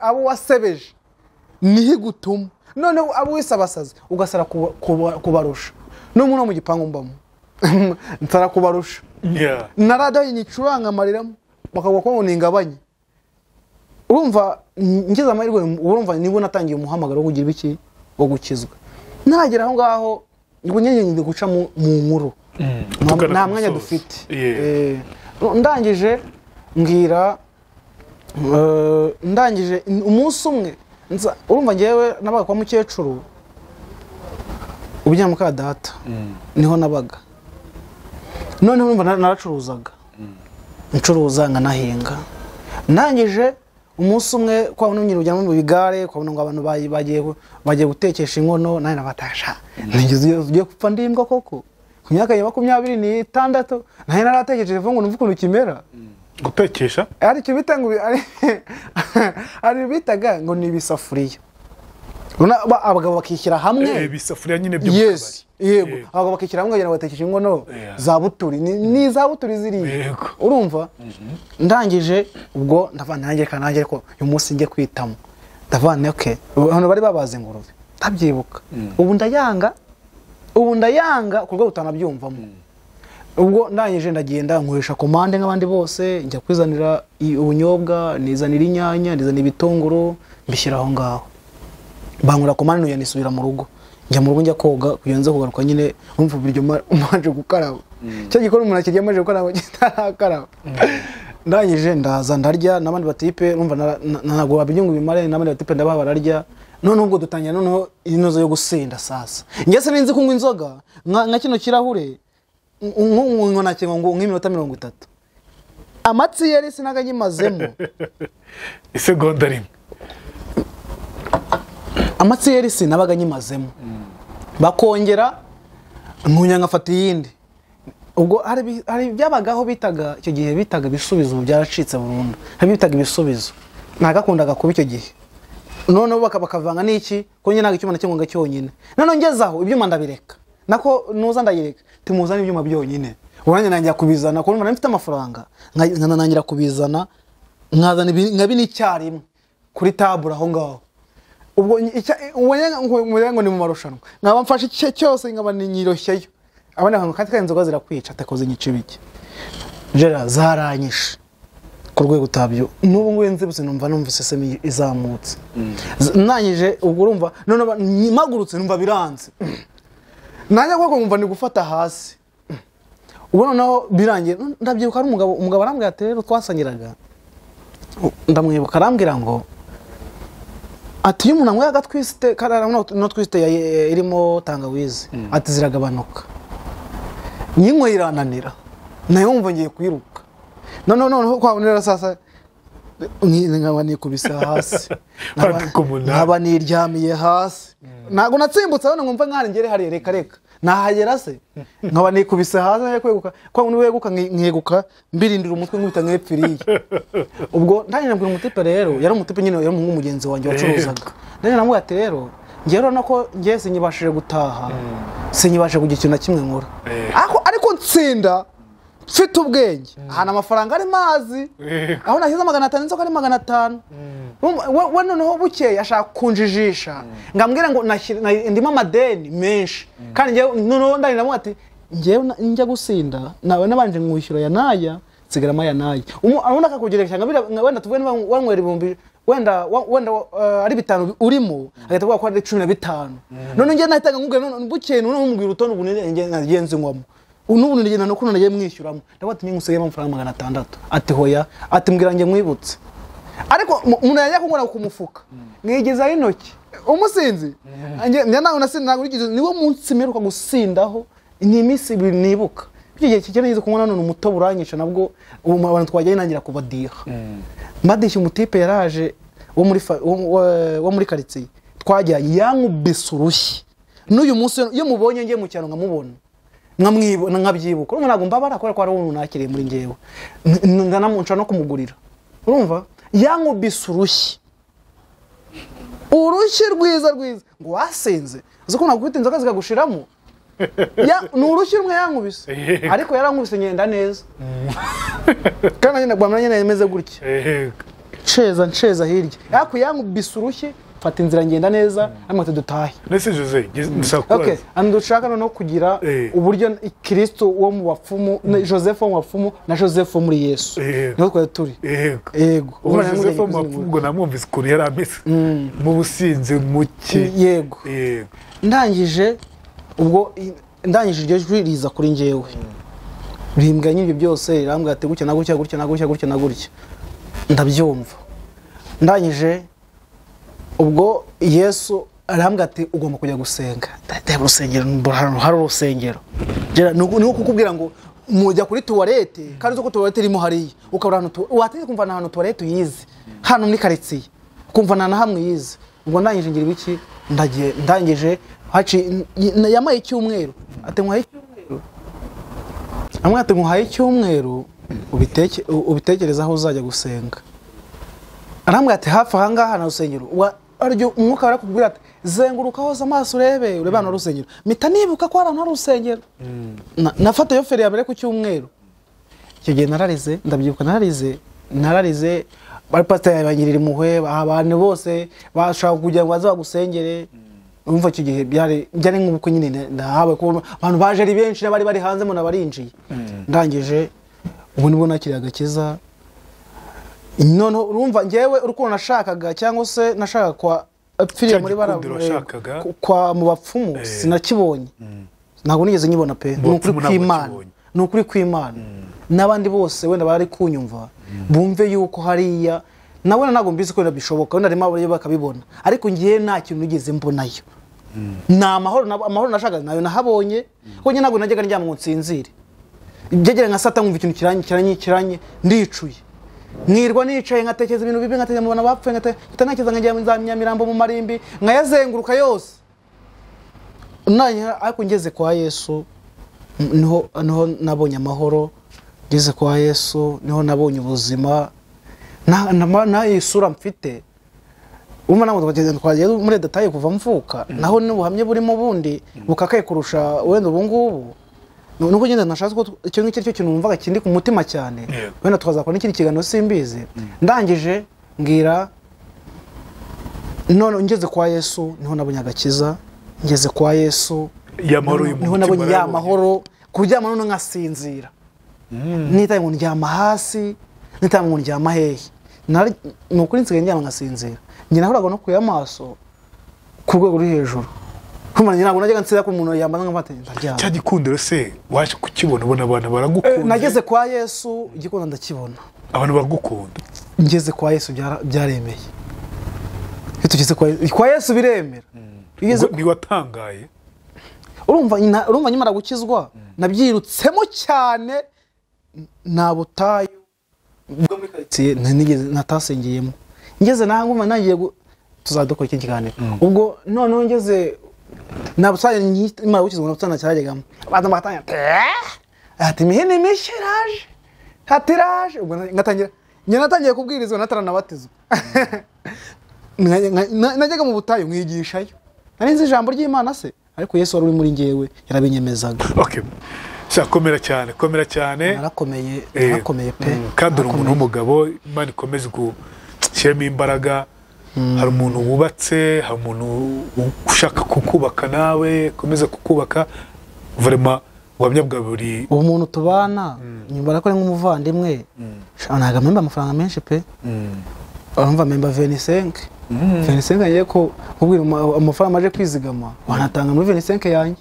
abo wasebeje niho igutuma, none abo wese abasazi ugasara kubarusha. N'umuntu mu gipangu mbamo nsara kubarusha. Naradaye nyicuranga amariramo bakagwa ko ningabanye. Urumva ngize amahirwe, urumva niba natangiye umuhamagaro wo kugira ibiki wo gukizwa. Nagera aho ngaho ngo nyine ndi guca mu nkuru, nta mwanya dufite. Ndangije mbwira, ndangije umunsi umwe urumva ngewe nabaga kwa mukecuru ubujya muka data, niho nabaga. None urumva naracuruzaga, ncuruza nkanahinga. Ndangije umunsi umwe kwa uno nyine ujya mu bigare, kwa uno ngo abantu bagiye gutekesha inkono, nane nabatasha nigeze ugiye gupfa ndimbwa koko ku myaka ya 26 nane naratekereje ngo numve ukuntu kimera gutekesha. Ari cyo bita ngo ari bitaga ngo ni ibisafuriya. Abagabo bakishyira hamwe ibisafuriya nyine byo mu kabari. Yego, abagabo bakishyira hamwe kugira ngo batekeshe inkono za buturi, ni za buturi ziri. Urumva ndangije ubwo ndavana nanjye kanange ko uyu munsi njye kwitamo. Ndavana okay, abantu bari babaze ingurube ndabyibuka. Ubu ndayanga, ubu ndayanga ku rwego utanabyumvamo. Ubwo ndangije ndagenda nkoresha komande nk'abandi bose, njya kwizanira ubunyobwa, nizanira inyanya, nizanira ibitunguru, mbishyira aho ngaho. Bankura komande nuya nisubira mu rugo. Njya mu rugo njya koga kugira nze kugaruka nyine umva ibiryo manje gukaraba. Cyo gikora umuntu akirya manje gukaraba kitarakaraba. Ndangije ndaza ndarya n'abandi batipe, urumva ntabwo wabijya ngo bimare, n'abandi batipe ndabaha bararya. None ubwo dutangira noneho inozo yo gusinda sasa. Njye se ninzi kunywa inzoga nka kino kirahure nko nakingo ngo nk'iminota 30. Amatsi yari sinaga nyimazemo. Isegonda rimwe. Amatsi yari sinabaga nyimazemo. Bakongera nkunya ngafata iyindi. Ubwo hari byabagaho bitaga icyo gihe bitaga ibisubizo, byaracitse burundu. Hari bitaga ibisubizo. Nagakundaga kuba icyo gihe. None bakavanga n'iki ko nyine naga icyuma nakingonga cyonyine. None ngezaho ibyuma ndabireka. Nako nuza ndayireka. Timuzana ibyuma byonyine. Uranye nangira kubizana ko numva mfite amafaranga. Nkananangira kubizana nkazana nkabi n'icyarimwe kuri tabura aho ngaho. Ubwo ngo ni mu marushanwa. Nkaba mfashe icye cyose nkaba ninyiroshyeyo. Abana bangu kandi inzoga zirakwica atakoze nyice bike. Jera zaranyishe ku rwego utabyo. N'ubu nguye nzibutse numva sesemi izamutse. Nanyije ubwo urumva none mpagurutse numva biranze. Nanjye koko ngumva ni gufata hasi. Ubwo noneho birangiye ndabyibuka ari umugabo arambwira ati rero twasangiraga. Ndamwibuka arambwira ngo ati iyo umuntu anyweye agatwisite karara no twisite irimo tangawizi ati ziragabanuka. Nyinywe irananira. Nayo wumva ngiye kwiruka. None noneho kwa onera sasa Nkaba nikubise hasi, nkaba niryamiye hasi, ntabwo natsimbutse hano ngumva nkari ngere hariya, reka reka nahagera se, nkaba nikubise hasi ngiye kweguka, kwa niweguka nkeguka mbirindira umutwe nkubita nkepfiriye. Ubwo ntangira mbwira umutipe rero, yari umutipe nyine, yari umuhungu mugenzi wanjye wacuruzaga. Ntangira namubwira ati rero njye urabona ko njye sinyibashije gutaha, sinyibashije kugira ikintu na kimwe nkora, ariko nsinda mfite ubwenge, ahantu amafaranga ari mazi, aho nashyize 500 inzoka ari 500. We noneho bukeye ashaka kunjijisha ngambwira ngo ndimo amadeni menshi, kandi njyewe noneho ndari ati njyewe njya gusinda nawe nabanje nkwishyura ya naya nsigaramo ya naya. Umuntu akakugerekanya wenda tuvuge niba wanywera ibihumbi wenda ari 5 urimo, agahita avuga ko ari 15. None njye nahitaga nkubwira none bukeye noneho mubwira urutonde ubu nagiye nzinywamo, n'ubu nigenda no kuno nagiye mwishyuramo, ndavuga ati nkusigayemo amafaranga 600. Ati hoya, ati mbwira njye nkwibutse. Ariko umuntu yajya kunkora ku mufuka mwigezaho intoki umusinzi, njye ntabwo nasinda, ntabwo nigeze, niwo munsi mperuka gusindaho, ni iminsi ibiri nibuka. Icyo gihe kigera nigeze kunywa nanone umutobe uranyica, nabwo ubu abantu twajyayo nangira kubadiha. Mbadishya umutipe yaraje wo muri karitsiye twajyanye, yankubise urushyi. N'uyu munsi iyo mubonye ngiye mu cyaro nkamubona nkamwibona nkabyibuka, urumva ntabwo mbabara kubera ko hari umuntu nakiriye muri njyewe, ndanamunca no kumugurira. Urumva yankubise urushyi, urushyi rwiza rwiza, ngo wasinze uzi ko nakubita inzoga zikagushiramo. Ni urushyi rumwe yankubise, ariko yarankubise ngenda neza, kandi nanjye nagwa nyine meze gutya, nsheza hirya, ariko yankubise urushyi mfata inzira ngenda neza, hanyuma dutahe. Nese Jose, ndashaka okay, andushaka no kugira uburyo Kristo wo mu bapfumu, Joseph wo mu bapfumu na Joseph wo muri Yesu. Niho twari turi. Yego. Ubu Joseph wo mu bapfumu ngo namwumvise ukuntu yari ameze mu businzi muke. Yego. Ndangije ubwo ndangije iryo jwi riza kuri njyewe. Rimbwa nyibyo byose rirambwira ati gutya na gutya gutya na gutya gutya na gutya. Ndabyumva. Ndangije ubwo Yesu arambwira ati ugomba kujya gusenga. Ndeba urusengero, hari urusengero. Ni kukubwira ngo mujya kuri toilette, kandi uzi ko toilette irimo hariya, ukabura ahantu watinze kumva na ahantu toilette uyizi hano muri karitsiye, kumva na hamwe yize. Ubwo ndangije ngira ibiki, ndagiye ndangije haci yamaye icyumweru, ati nkwaye icyumweru, amwe ati nkwaye icyumweru ubitekereza aho uzajya gusenga. Arambwira ati hafi aha ngaha na rusengero, aryo umwuka arakubwira ati zenguruka hose amaso urebe urebe hano rusengero. Mpita nibuka ko hari ahantu hari urusengero. Nafata yo feri ya mbere ku cyumweru. Icyo gihe nararize, ndabyibuka nararize, bari pastor yabangirira impuhwe, abantu bose bashaka kugira ngo baze bagusengere. Urumva icyo gihe byari nk'ubukwe nyine ndahawe ko abantu baje ari benshi n'abari bari hanze mu nabarinjiye. Ndangije ubu nibwo nakiriye agakiza. None urumva njyewe urukundo nashakaga cyangwa se nashaka kwa apfiriye muri bara kwa mu bapfumu sinakibonye. Ntabwo nigeze nyibona pe, ni ukuri kw'Imana, ni ukuri kw'Imana. N'abandi bose wenda bari kunyumva bumve yuko hariya nabona ntabwo mbizi ko bishoboka, wenda harimo abaryo bakabibona, ariko ngiye nta kintu nigeze mbonayo. Ni amahoro, amahoro nashakaga nayo nahabonye, kuko njye ntabwo najyaga ndyama ngo nsinzire. Byagera nka sata nkumva ikintu kiranye ndicuye. Mwirwa nicaye nkatekereza ibintu bibi, nkatekereza mu bantu bapfuye, nkatekereza nkajya mu Nyamirambo mu marimbi, nkayazenguruka yose. Ariko ngeze kwa Yesu niho nabonye amahoro, ngeze kwa Yesu niho nabonye ubuzima, na isura mfite. Urumva ntabwo twagiye muri detaye kuva mvuka, naho n'ubuhamye burimo bundi bukakaye kurusha wenda ubu ngubu. Nuko ngenda nashatse ko icyo ngicyo cyo kintu numvaga kindi ku mutima cyane, wenda twazakora n'ikindi kiganiro simbizi. Ndangije mbwira none ngeze kwa Yesu niho nabonye agakiza, ngeze kwa Yesu niho nabonye ya mahoro, kuryama none nkasinzira. Nitaye ngo ndyama hasi, nitaye ngo ndyama hehe, ni ukuri nsigaye ndyama nkasinzira. Njye nahoraga no kuya amaso ku rwego ruri hejuru. Ntabwo najyaga nsiza ko umuntu yambaza nkamata ndaryama. Cya gikundiro se waje kukibona ubona abantu baragukunda? Nageze kwa Yesu igikundiro ndakibona. Abantu baragukunda. Ngeze kwa Yesu byaremeye. Iyo tugeze kwa Yesu biremera. Ni watangaye. Urumva nyimara gukizwa nabyirutsemo cyane, nta butayu, bwo muri karitsiye nigeze natasengeyemo. Ngeze naho nguma nagiye tuzadukora iki kiganiro. Ubwo noneho ngeze nabusanye imara gukizwa nabusanye cyarajyagamo. Abantu batangira ati imihini mishya iraje. Ati iraje. Ubwo ngatangira njye natangiye kubwirizwa nataranabatizwa. Najyaga mu butayu mwigishayo. Nari nzi ijambo ry'Imana se, ariko Yesu wari uri muri njyewe yarabinyemezaga. Okay. Sha komera cyane, komera cyane. Narakomeye, narakomeye pe. Kandi uri umuntu w'umugabo, Imana ikomeze gushyiramo imbaraga. Hari umuntu wubatse, hari umuntu ushaka kukubaka nawe, komeza kukubaka. Vraiment ubuhamya bwa buri umuntu tubana, nyuma ko ari nk'umuvandimwe. Ntago amemba amafaranga menshi pe. Urumva memba 25. 25 ngiye ko kubwira amafaranga aje kwizigama, wanatanga muri 25 yanjye.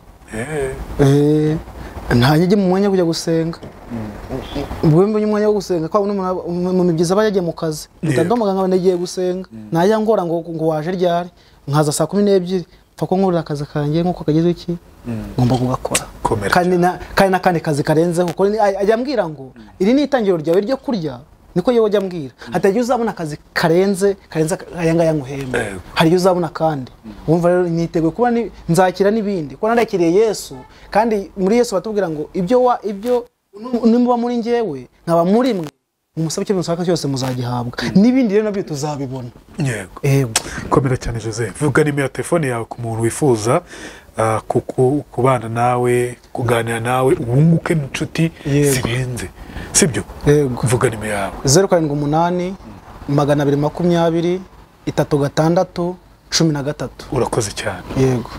Nta njye mu mwanya kujya gusenga. Ubwo mbonye umwanya wo gusenga kwa mu mibyiza aba yagiye mu kazi. Ndadomaga nkaba nagiye gusenga. Najya ngora ngo waje ryari, nkaza saa 12, pfa ko nkurira akazi kanjye nkuko kageze iki ngomba kugakora. Kandi kandi nakandi kazi karenzeho kuko ajya ambwira ngo iri ni itangiro ryawe ryo kurya. Niko yewe ajya ambwira hatagiye uzabona akazi karenze aya ngaya nguhemba, hari iyo uzabona kandi wumva rero niteguye kuba nzakira n'ibindi kuko narakiriye Yesu. Kandi muri Yesu batubwira ngo ibyo nimuba muri njyewe nkaba muri mwe mumusaba icyo mushaka cyose muzagihabwa, n'ibindi rero nabyo tuzabibona. Yego. Komera cyane Joseph. Vuga nimero ya telefone yawe ku muntu wifuza kubana nawe, kuganira nawe, wunguke inshuti zirenze. Sibyo? Vuga nimero yawe. 078 220 36 13. Urakoze cyane. Yego.